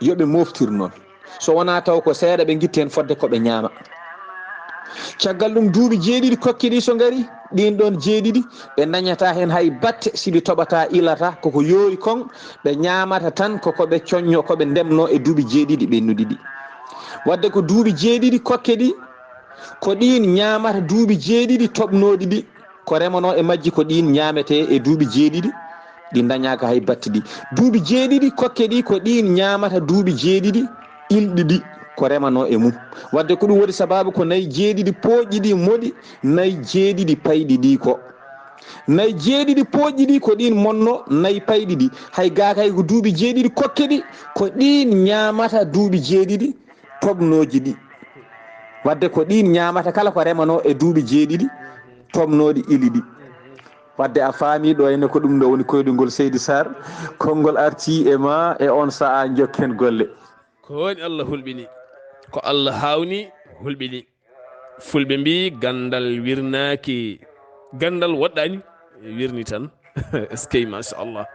yo ɓe mooftir noon. So wonaa taw ko seeɗa ɓe ngitti heen fodde ko ɓe ñaama. Caggal ɗum, duuɓi jeeɗiɗi kokke ɗi so ngari, ɗin ɗon jeeɗiɗi, ɓe dañata heen hay batte si ɗi toɓata, ilata, koko yoori kon, ɓe ñaamata tan ko ko ɓe coñño, ko ɓe ndemno e duuɓi jeeɗiɗi ɓennuɗi ɗi. Wadde ko duuɓi jeeɗiɗi kokke ɗi, ko ɗin ñaamata duuɓi jeeɗiɗi toɓnooɗi ɗi, ko remanoo e majji ko ɗin ñaametee e duuɓi jeeɗiɗi, ɗi dañaaka hay batte ɗi. Duuɓi jeeɗiɗi kokke ɗi, ko ɗin ñaamata duuɓi jeeɗiɗi ilɗi ɗi, ko remanoo e mum. Wadde ko ɗum woni sabaabu ko nayi jeeɗiɗi pooƴɗi ɗi moɗi, nayi jeeɗiɗi payɗi ɗi ko. Nayi jeeɗiɗi pooƴɗi ɗi ko ɗin monno, nayi payɗi ɗi. Hay gaa kay ko duuɓi jeeɗiɗi kokke ɗi, ko ɗin ñaamata duuɓi jeeɗiɗi toɓnooji ɗi. Wadde ko ɗin ñaamata kala ko remanoo e duuɓi jeeɗiɗi toɓnooɗi ili ɗi. Wadde a faami ɗo henne ko ɗum ɗo woni koyɗungol Seydi Sarr. Konngol arti e ma e on sa'a, njokken golle. Ko woni Allah hulɓini, ko Allah hawni hulɓini. Fulɓe mbi gandal wirnaaki, gandal woɗɗani, wirni tan. Eskey, machallah.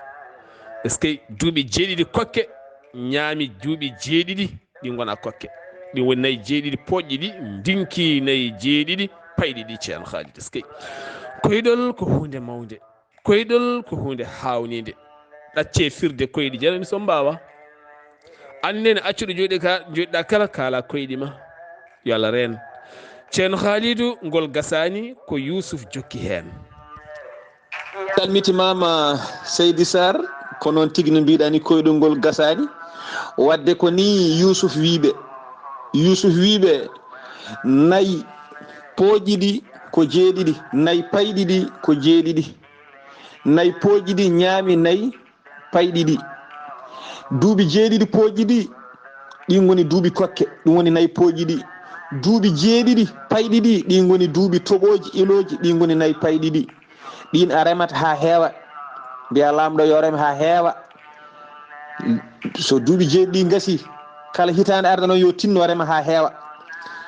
Eskey, duuɓi jeeɗiɗi kokke, ñaami duuɓi jeeɗiɗi, ɗi ngona kokke. Ɗi woni nayi jeeɗiɗi pooƴɗi ɗi, ndinki nayi jeeɗiɗi payɗi ɗi, Ceerno Khalid. Eskey. Koyɗol ko huunde mawnde. Koyɗol ko huunde haawninde. Ɗaccee firde koyɗi, jarani so mbaawa. Anndene accuɗo jooɗi ka, jooɗiɗa kala, kaala koyɗi ma. Yo Allah reen. Ceerno Khalidou, ngol gasaani, ko Youssouf jokki heen. Calmitimaama Seydi Sarr, ko noon tigi no mbiɗa ni, koyɗol ngol gasaani. Wadde ko ni Youssouf wiiɓe. Youssouf wiiɓe, nayi pooƴɗi ɗi ko jeeɗiɗi, nayi payɗi ɗi ko jeeɗiɗi. Nayi pooƴɗi ɗi ñaami nayi payɗi ɗi. Duuɓi jeeɗiɗi pooƴɗi ɗi, ɗi ngoni duuɓi kokke, ɗum woni nayi pooƴɗi ɗi. Duuɓi jeeɗiɗi payɗi ɗi, ɗi ngoni duuɓi toɓooji, ilooji, ɗi ngoni nayi payɗi ɗi. Ɗin a remata haa heewa. Mbiya Laamɗo yo rem haa heewa. So duuɓi jeeɗiɗi ngasi, kala hitaande arda noon yo tinno rema haa heewa.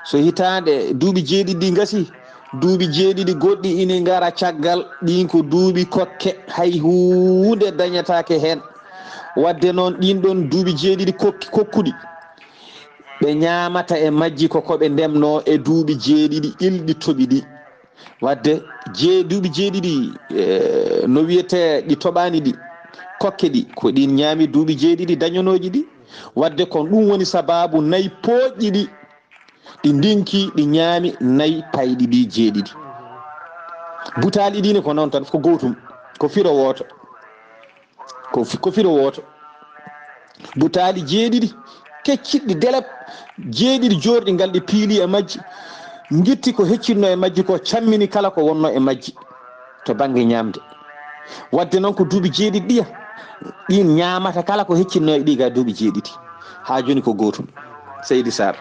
So hitaande, duuɓi jeeɗiɗi ɗi ngasi, duuɓi jeeɗiɗi goɗɗi ina ngara caggal, ɗin ko duuɓi kokke, hay huunde dañataake heen. Wadde noon, ɗin ɗon duuɓi jeeɗiɗi kokki-, kokkuɗi, ɓe ñaamata e majji ko ko ɓe ndemno e duuɓi jeeɗiɗi ilɗi toɓi ɗi. Wadde jee-, duuɓi jeeɗiɗi, eh, no wiyetee ɗi toɓaani ɗi, kokke ɗi, ko ɗin ñaami duuɓi jeeɗiɗi dañanooji ɗi. Wadde kon ɗum woni sabaabu nayi pooƴɗi ɗi, ɗi ndinki, ɗi ñaami nayi payɗi ɗi jeeɗiɗi. Butaali ɗi ne ko noon tan, ko gootum, ko firo wooto. Ko fi-, ko firo wooto. Butaali jeeɗiɗi, kecciɗi delep, jeeɗiɗi joorɗi ngal ɗi piili e majji, ngitti ko heccinno e majji ko, cammini kala ko wonno e majji to bannge ñaamde. Wadde noon ko duuɓi jeeɗiɗi ɗiya, ɗin ñaamata kala ko heccinno e ɗi ga duuɓi jeeɗiɗi. Haa jooni ko gootum, Seydi Sarr.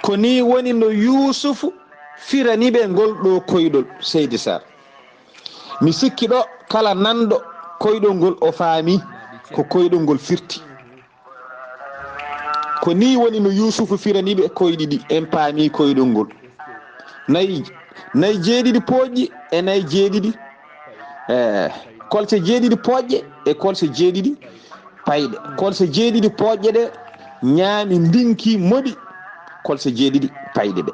Ko ni woni no Yuusufu firani ɓe ngol ɗo koyɗol, Seydi Sarr. Mi sikki ɗo kala nanɗo koyɗol ngol o faami ko koyɗol ngol firti. Ko ni woni no Yuusufu firani ɓe koyɗi ɗi, en paami koyɗol ngol. Nayi, nayi jeeɗiɗi pooƴƴi e nayi jeeɗiɗi, eh, kolse jeeɗiɗi pooƴƴe e kolse jeeɗiɗi payɗe. Kolse jeeɗiɗi pooƴƴe ɗe ñaami, ndinki, moɗi kolse jeeɗiɗi payɗe ɗe.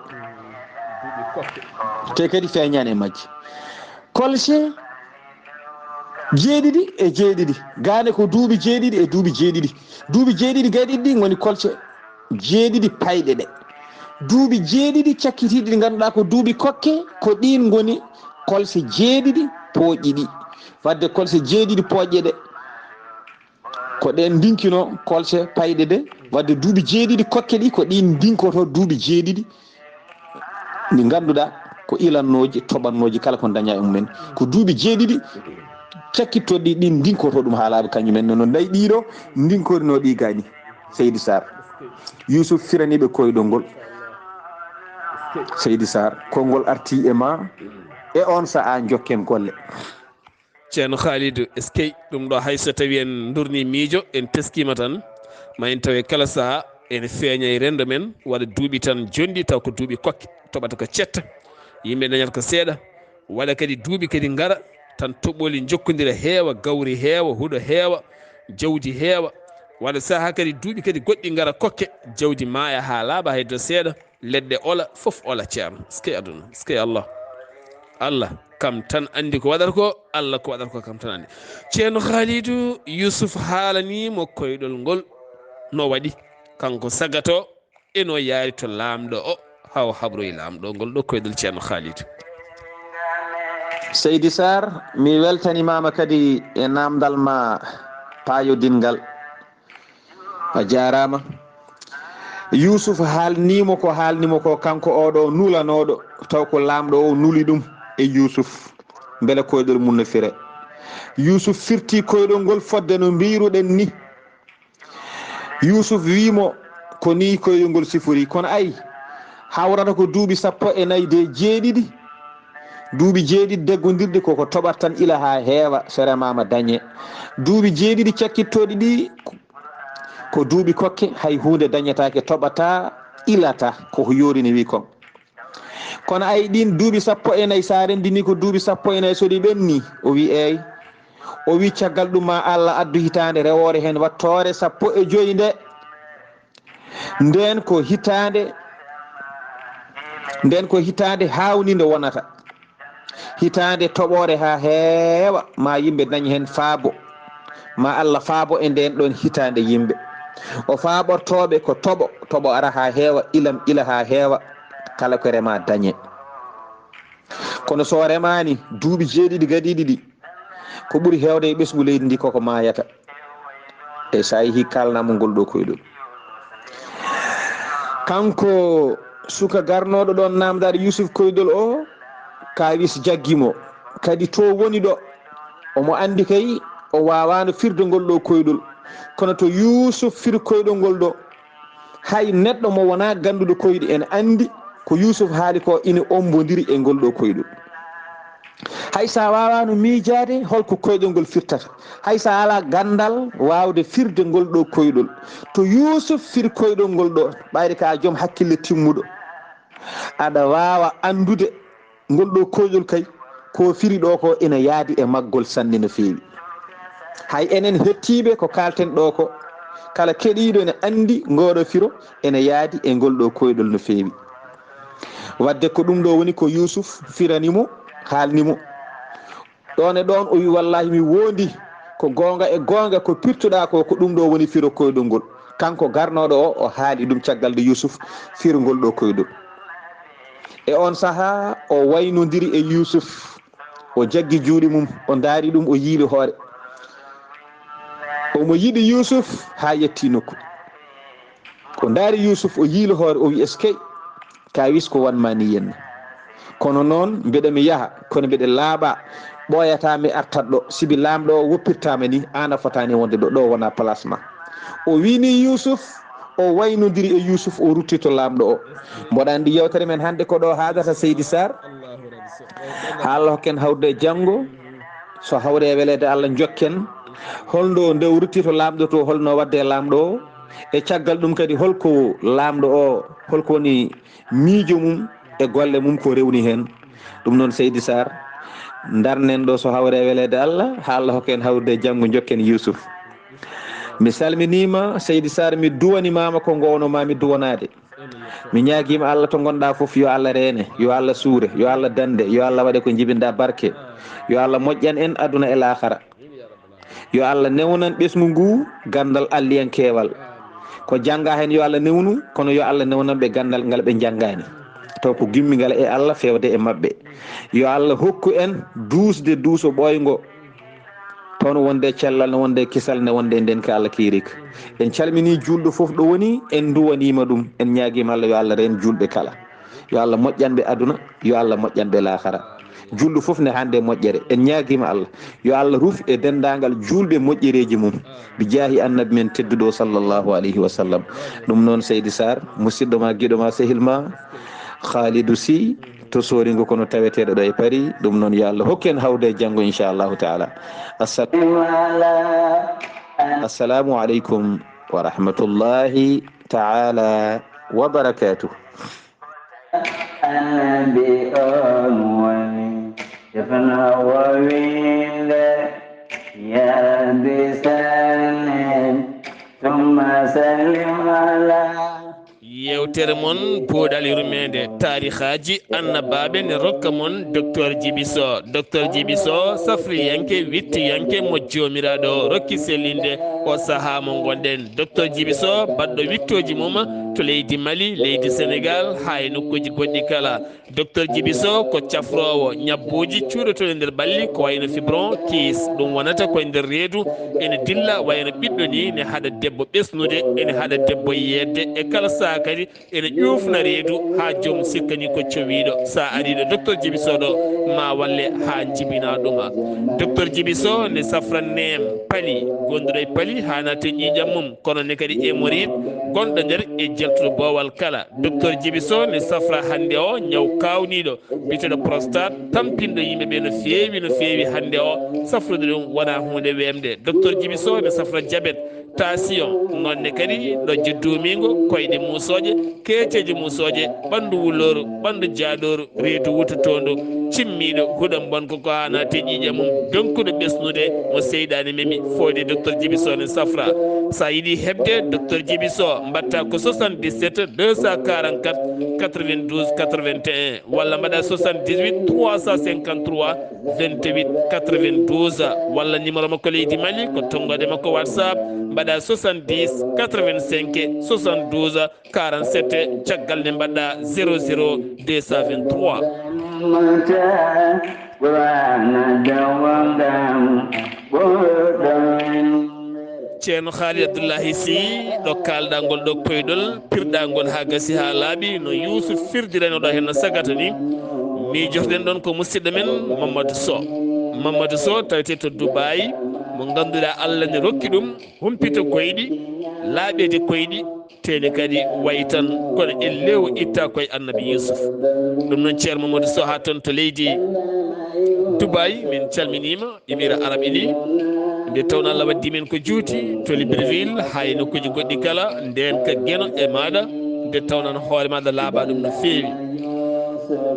Te kadi feeñaani e majje. Kolse jeeɗiɗi e jeeɗiɗi. Gaane ko duuɓi jeeɗiɗi e duuɓi jeeɗiɗi. Duuɓi jeeɗiɗi gayɗiɗi ɗi ngoni kolse jeeɗiɗi payɗe ɗe. Duuɓi jeeɗiɗi cakkitiiɗi ɗi ngannduɗaa ko duuɓi kokke, ko ɗiin ngoni kolse jeeɗiɗi pooƴƴi ɗi. Wadde kolse jeeɗiɗi pooƴƴe ɗe, ko ɗeen ndinkinoo kolse payɗe ɗe. Wadde duuɓi jeeɗiɗi kokke ɗi, ko ɗiin ndinkotoo duuɓi jeeɗiɗi ɗi ngannduɗaa ko ilannooji, toɓannooji kala ko dañaa e mumen. Ko duuɓi jeeɗiɗi cakkittoɗi ɗin ndinkotoo ɗum haa laaɓa kañum en, no nayi ɗiɗo ndinkorinoo ɗi gani. Seydi Sarr, Yuusuf firani ɓe koyɗol ngol. Seydi Sarr, konngol arti e ma e on sa'a, njokken golle. Ceerno Khalidou, eskey, ɗum ɗo hay so tawi en ndurni miijo, en teskiima tan, ma en tawe kala saha ene feeña e renndo men, waɗa duuɓi tan jonɗi taw ko duuɓi kokke, toɓata ko cetta, yimɓe dañata ko seeɗa, waɗa kadi duuɓi kadi ngara tan toɓoli njokkondira heewa, gawri heewa, huɗo heewa, jawdi heewa, waɗa saha kadi duuɓi kadi goɗɗi ngara kokke, jawdi maaya haa laaɓa hay doo seeɗa. Leɗɗe ola, fof ola, Ceerno. Eskey aduna, eskey Allah. Allah kam tan anndi ko waɗata ko, Allah ko waɗata ko kam tan anndi. Ceerno Khalidou, Youssouf haalanii mo koyɗol ngol no waɗi, kanko sagato e no yaari to laamɗo o, haa o habroyi laamɗo ngol ɗo koyɗol, Ceerno Khalidou. Seydi Sarr, mi weltanimaama kadi e naamndal ma paayodinngal. A jaaraama. Yuusuf haalniimo ko haalniimo ko, kanko oɗo nulanooɗo, taw ko laamɗo o nuli ɗum e Yuusuf, mbele koyɗol mum no fira. Yuusuf firti koyɗol ngol fodde no mbiiruɗen ni. Yuusuf wiimo ko ni koyɗol ngol sifori, kono ay, hawrata ko duuɓi sappo e nayi de jeeɗiɗi. Duuɓi jeeɗiɗi deggondirɗi koko toɓat tan ila haa heewa, so remaama dañe. Duuɓi jeeɗiɗi cakkittooɗi ɗi ko duuɓi kokke, hay huunde dañetaake, toɓataa, ilataa, ko ko yoorini wi kon. Kono ay ɗin duuɓi sappo e nayi, so a renndini ko duuɓi sappo e nayi, so ɗi ɓenni, o wi eey. O wi caggal ɗum ma Allah addu hitaande rewoore heen wattoore sappo e joy nde. Nden ko hitaande, nden ko hitaande haawninde wonata. Hitaande toɓoore haa heewa, ma yimɓe dañ heen faabo. Ma Allah faabo e nden ɗon hitaande yimɓe. O faaɓortooɓe ko toɓo, toɓo ara haa heewa, ilam ila haa heewa, kala ko rema dañe. Kono so remaani duuɓi jeeɗiɗi gadiiɗi ɗi, ko ɓuri heewde e ɓesngu leydi ndi koko maayata. E so a yehii kaalnaa mo ngol ɗo koyɗol. Kanko suka garnooɗo ɗon naamndaade Yuusuf koyɗol o, kaawis jaggi mo. Kadi to woni ɗo, omo anndi kay o waawaano firde ngol ɗo koyɗol. Kono to Yuusuf firi koyɗol ngol ɗo, hay neɗɗo mo wonaa gannduɗo koyɗi ene anndi ko Yuusuf haali ko ina ommbondiri e ngol ɗo koyɗol. Hay so a waawaano miijaade hol ko koyɗol ngol firtata, hay so a alaa ganndal waawde firde ngol ɗo koyɗol, to Yuusuf firi koyɗol ngol ɗo, ɓayri ko a joom hakkille timmuɗo, aɗa waawa anndude ngol ɗo koyɗol kay, ko firi ɗo ko ina yaadi e maggol sanne no feewi. Hay enen hettiiɓe ko kaalten ɗo ko, kala keɗiiɗo ene anndi ngooɗo firo ene yaadi e ngol ɗo koyɗol no feewi. Wadde ko ɗum ɗo woni ko Yuusuf firani mo, haalni mo. Ɗon e ɗon o wi, "Wallaahi mi woondi, ko goonga e goonga ko pirtuɗaa ko, ko ɗum ɗo woni firo koyɗol ngol." Kanko garnooɗo o, o haali ɗum caggal nde Yuusuf firi ngol ɗo koyɗol. E on sahaa o waynondiri e Yuusuf, o jaggi juuɗe mum, o ndaari ɗum, o yiili hoore. Omo yiɗi Yuusuf haa yetti nokku. O ndaari Yuusuf, o yiili hoore, o wi, "Eskey, kaawis ko wan ma ni yenna. Kono noon mbeɗa mi yaha, kono mbeɗa laaɓa, ɓooyataa mi artat ɗo, sibi laamɗo o woppirtaama ni, aan a fotaani wonde ɗo, ɗo wonaa place ma." O wiini Yuusuf, o waynondiri e Yuusuf, o rutti to laamɗo o. Mboɗa anndi yewtere men hannde ko ɗo haadata, Seydi Sarr. Haa Allah hokken hawrude e janngo, so hawri e weleede Allah njokken. Holno nde o rutti to laamɗo to, holno waɗde e laamɗo o? E caggal ɗum kadi, holko laamɗo o, holko woni miijo mum e golle mum ko rewni heen? Ɗum noon, Seydi Sarr, ndarnen ɗo so hawri e weleede Allah, haa Allah hokken hawrude e janngo, njokken Yuusuf. Mi salminiima, Seydi Sarr, mi duwanimaama ko ngowno ma mi duwanaade. Mi ñaagiima Allah to ngonɗa fof, yo Allah reene, yo Allah suure, yo Allah dande, yo Allah waɗe ko njibinɗa barke, yo Allah moƴƴan en aduna e laakara. Yo Allah newnan ɓesngu ngu ganndal alliyankeewal. Ko jannga heen yo Allah newnu, kono yo Allah newnan ɓe ganndal ngal ɓe njanngaani. Taw ko gimmingal e Allah feewde e maɓɓe. Yo Allah hokku en duusde duuso ɓooyngo. Taw no wonde cellal, no wonde kisal, no wonde e ndenka Allah kiirik. En calminii juulɗo fof ɗo woni, en nduwaniima ɗum, en ñaagiima Allah yo Allah reen juulɓe kala. Yo Allah moƴƴan ɓe aduna, yo Allah moƴƴan ɓe laakara. Juulɗo fof ne hannde moƴƴere. En ñaagiima Allah. Yo Allah ruf e denndaangal juulɓe moƴƴereeji mum. Bi jaahi annabi men tedduɗo sallallahu alayhi wa sallam. Ɗum noon, Seydi Sarr, musidɗo ma, giɗo ma, sehil ma, Khalidou Sy, to Sooringo kono taweteeɗo ɗo e Paris. Ɗum noon, yo Allah hokku en hawde e janngo, inchallahu taala. Assal-, assalamu aleykum wa rahmatullahi taala wa barakatuh. Annabi on woni defno wowinde, ya Rabbi sallim, thumma sallim ala. Yewtere mon puuɗal yurmeende, taarihaaji annabaaɓe ne rokka mon Docteur Djiby Sow. Docteur Djiby Sow, safriyanke, wittiyanke mo Joomiraaɗo rokki sellinde o sahaa mo ngonɗen. Docteur Djiby Sow, baɗɗo wittooji mum to leydi Mali, leydi Senegal, haa e nokkuuji goɗɗi kala. Docteur Djiby Sow ko cafroowo ñabbuuji cuuɗotooɗi nder ɓalli, ko wayno fibron, kiis. Ɗum wonata koye nder reedu, ene dilla wayno ɓiɗɗo ni, ne haɗa debbo ɓesnude, ene haɗa debbo yeedde e kala sahaa kadi, ene ƴuufna reedu haa joom sikkani ko cowiiɗo. Sa ariiɗo Docteur Djiby Sow ɗo, ma walle haa jibina ɗuma. Docteur Djiby Sow ne safra neem, pali, gonduɗo e pali haa naata e ƴiiƴam mum, kono ne kadi hémorroïde, gonɗo nder e jaltuɗo boowal kala. Docteur Djiby Sow ne safra hannde o ñaw kaawniiɗo, biyeteeɗo prostate, tampinɗo yimɓe ɓe no feewi, no feewi hannde o. Safrude ɗum wonaa huunde weemde. Docteur Djiby Sow ne safra jabet, tension, noon ne kadi ɗojjo duumiingo, koyɗe muusooje, keeceeje muusooje, ɓanndu wulooru, ɓanndu jaaɗooru, reedu wuttotoondu, cimmiiɗo, huɗo mbonko ko haa naata e ƴiiƴam mum, donkuɗo ɓesnude mo seyɗaane memi, fooyde Docteur Djiby Sow ne safra. Sa yiɗi heɓde Docteur Djiby Sow, mbaɗta ko soixante-dix-sept deux cent quarante-quatre quatre-vingt-douze quatre-vingt-un, walla mbaɗa soixante-dix-huit trois cent cinquante-trois vingt-huit quatre-vingt-douze, walla numéro makko leydi Mali ko tonngoode makko WhatsApp, mbaɗa soixante-dix quatre-vingt-cinq soixante-douze quarante-sept, caggal nde mbaɗɗa zéro zéro deux cent vingt-trois. Qur'ana jawangam, ɓurɗo min. Ceerno Khalid Abdullahi Sy, ɗo kaalɗa ngol ɗo koyɗol, pirɗa ngol haa gasi haa laaɓi, no Yuusuf firdirayno ɗo heen no sagata ni. Miijorɗen ɗon ko musidɗo men Mamadou Sow. Mamadou Sow tawete to Dubaay, mo ngannduɗaa Allah ne rokki ɗum humpito koyɗi, laaɓeede koyɗi, tene kadi wayi tan, kono e lew itta koye Annabi Yuusuf. Ɗum noon, Ceerno Mamadou Sow haa toon to leydi Dubaay, min calminiima, Émirats Arabes Unis. Nde tawnoo Allah waddi men ko juuti to Libreville, haa e nokkuuji goɗɗi kala, ndeen ka Geno e maaɗa, nde tawnoo hoore maaɗa laaɓaa ɗum no feewi.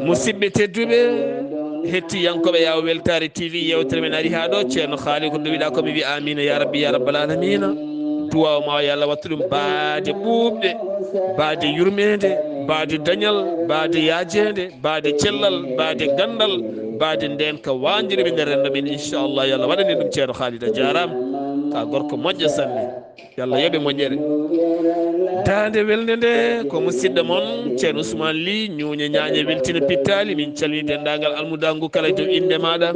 Musidɓe tedduɓe, hettiyankooɓe Yawo Weltaare T V, yewtere men ari haa ɗo. Ceerno Haali, ko nduwiɗaa ko mi wiya amiina ya rabbi ya rabbal alamina. Duwaaw ma o yo Allah wattu ɗum baade ɓuuɓɗe, baade yurmeende, baade dañal, baade yaajeende, baade cellal, baade ganndal, baade ndeen ka waanjiri ɓe nder renndo men, inchallah, yo Allah waɗan en ɗum. Ceerno Haali, a jaaraama, ka gorko moƴƴo sanne. Yo Allah yoɓe moƴƴere. Daande welnde nde ko musidɗo mon Ceerno Ousmane Ly, ñuuñe ñaañe weltina pittaali. Min calmini denndaangal almudaangu kala e dow innde maaɗa.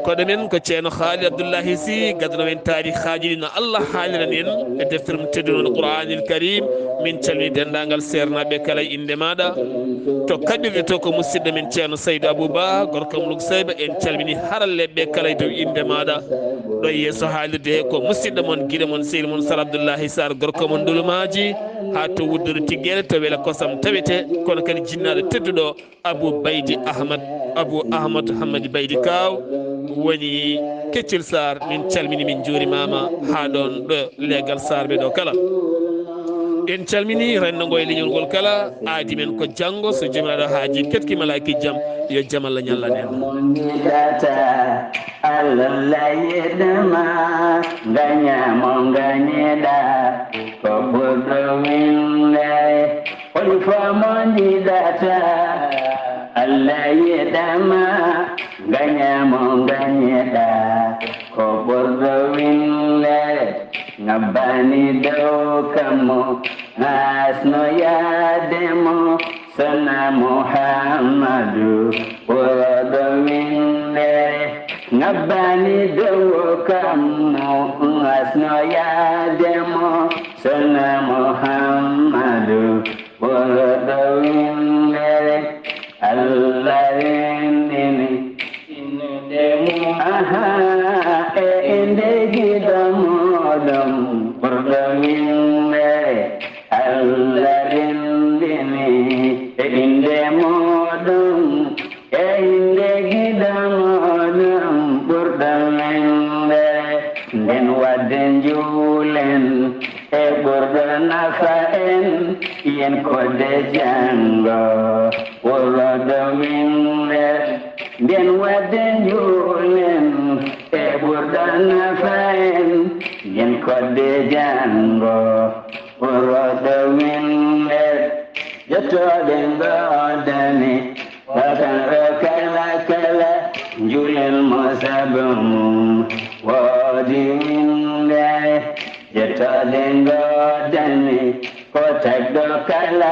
Koɗo men ko Ceerno Haali Abdullahi Sy, gadano men taarihaaji ɗi no Allah haaliran en e deftere mum tedduno no Qur'aanil Karim. Min calmini denndaangal seernaaɓe kala e innde maaɗa. To kaɓirɗe to ko musidɗo men Ceerno Saydou Abouba, gorko am Lug Sayba, en calmini haralleeɓe kala e dow innde maaɗa. Ɗo e yeeso haalirde he ko musidɗo mon, giɗo mon, sehil mon Sar Abdoullahi Sar, gorko mon Ndulumaaji, haa to wuddude Tiggere, to Wela Kosam tawete, kono kadi jinnaaɗo tedduɗo Abou Baydi Ahmad, Abou Ahmad Hammadi Baydi Kaaw, woni Keccel Sar. Min calmini, min njuurimaama haa ɗoon ɗo leegal Sarɓe ɗo kala. En calmini renndo ngo e leñol ngol kala. Aadi men ko janngo, so Joomiraaɗo haaji ketki malaaki jam, yo jam Allah ñallan en. Data, Allah yeɗama, ngaña mo ngañeɗa, ko ɓurɗo winde, holi fo mo jiɗata, Allah yeɗama, ngaña mo ngañeɗa, ko ɓurɗo winde, ngabbani dow kammo, ngasno yaade mo, Sona Muhammadu, ɓurɗo winde, ngabbani dow kammo, ngasno yaade mo. Sona Muhammadu, ɓurɗo winde, Allah renndini. Aha, e inde giɗo muɗum, ɓurɗo winde, Allah renndini. E inde muɗum, e inde giɗo muɗum, ɓurɗo winde, nden wadde njuulen, e ɓurɗo nafa en, yen kodde janngo, ɓurɗo winde, nden wadde njuulen, e ɓurɗo nafa en, yen kodde janngo, ɓurɗo winde. Toɗe ngoodani, ko tan o kala kala, njulel mo sabu mum woodi winnde. Jettoɗe ngoodani, ko tagɗo kala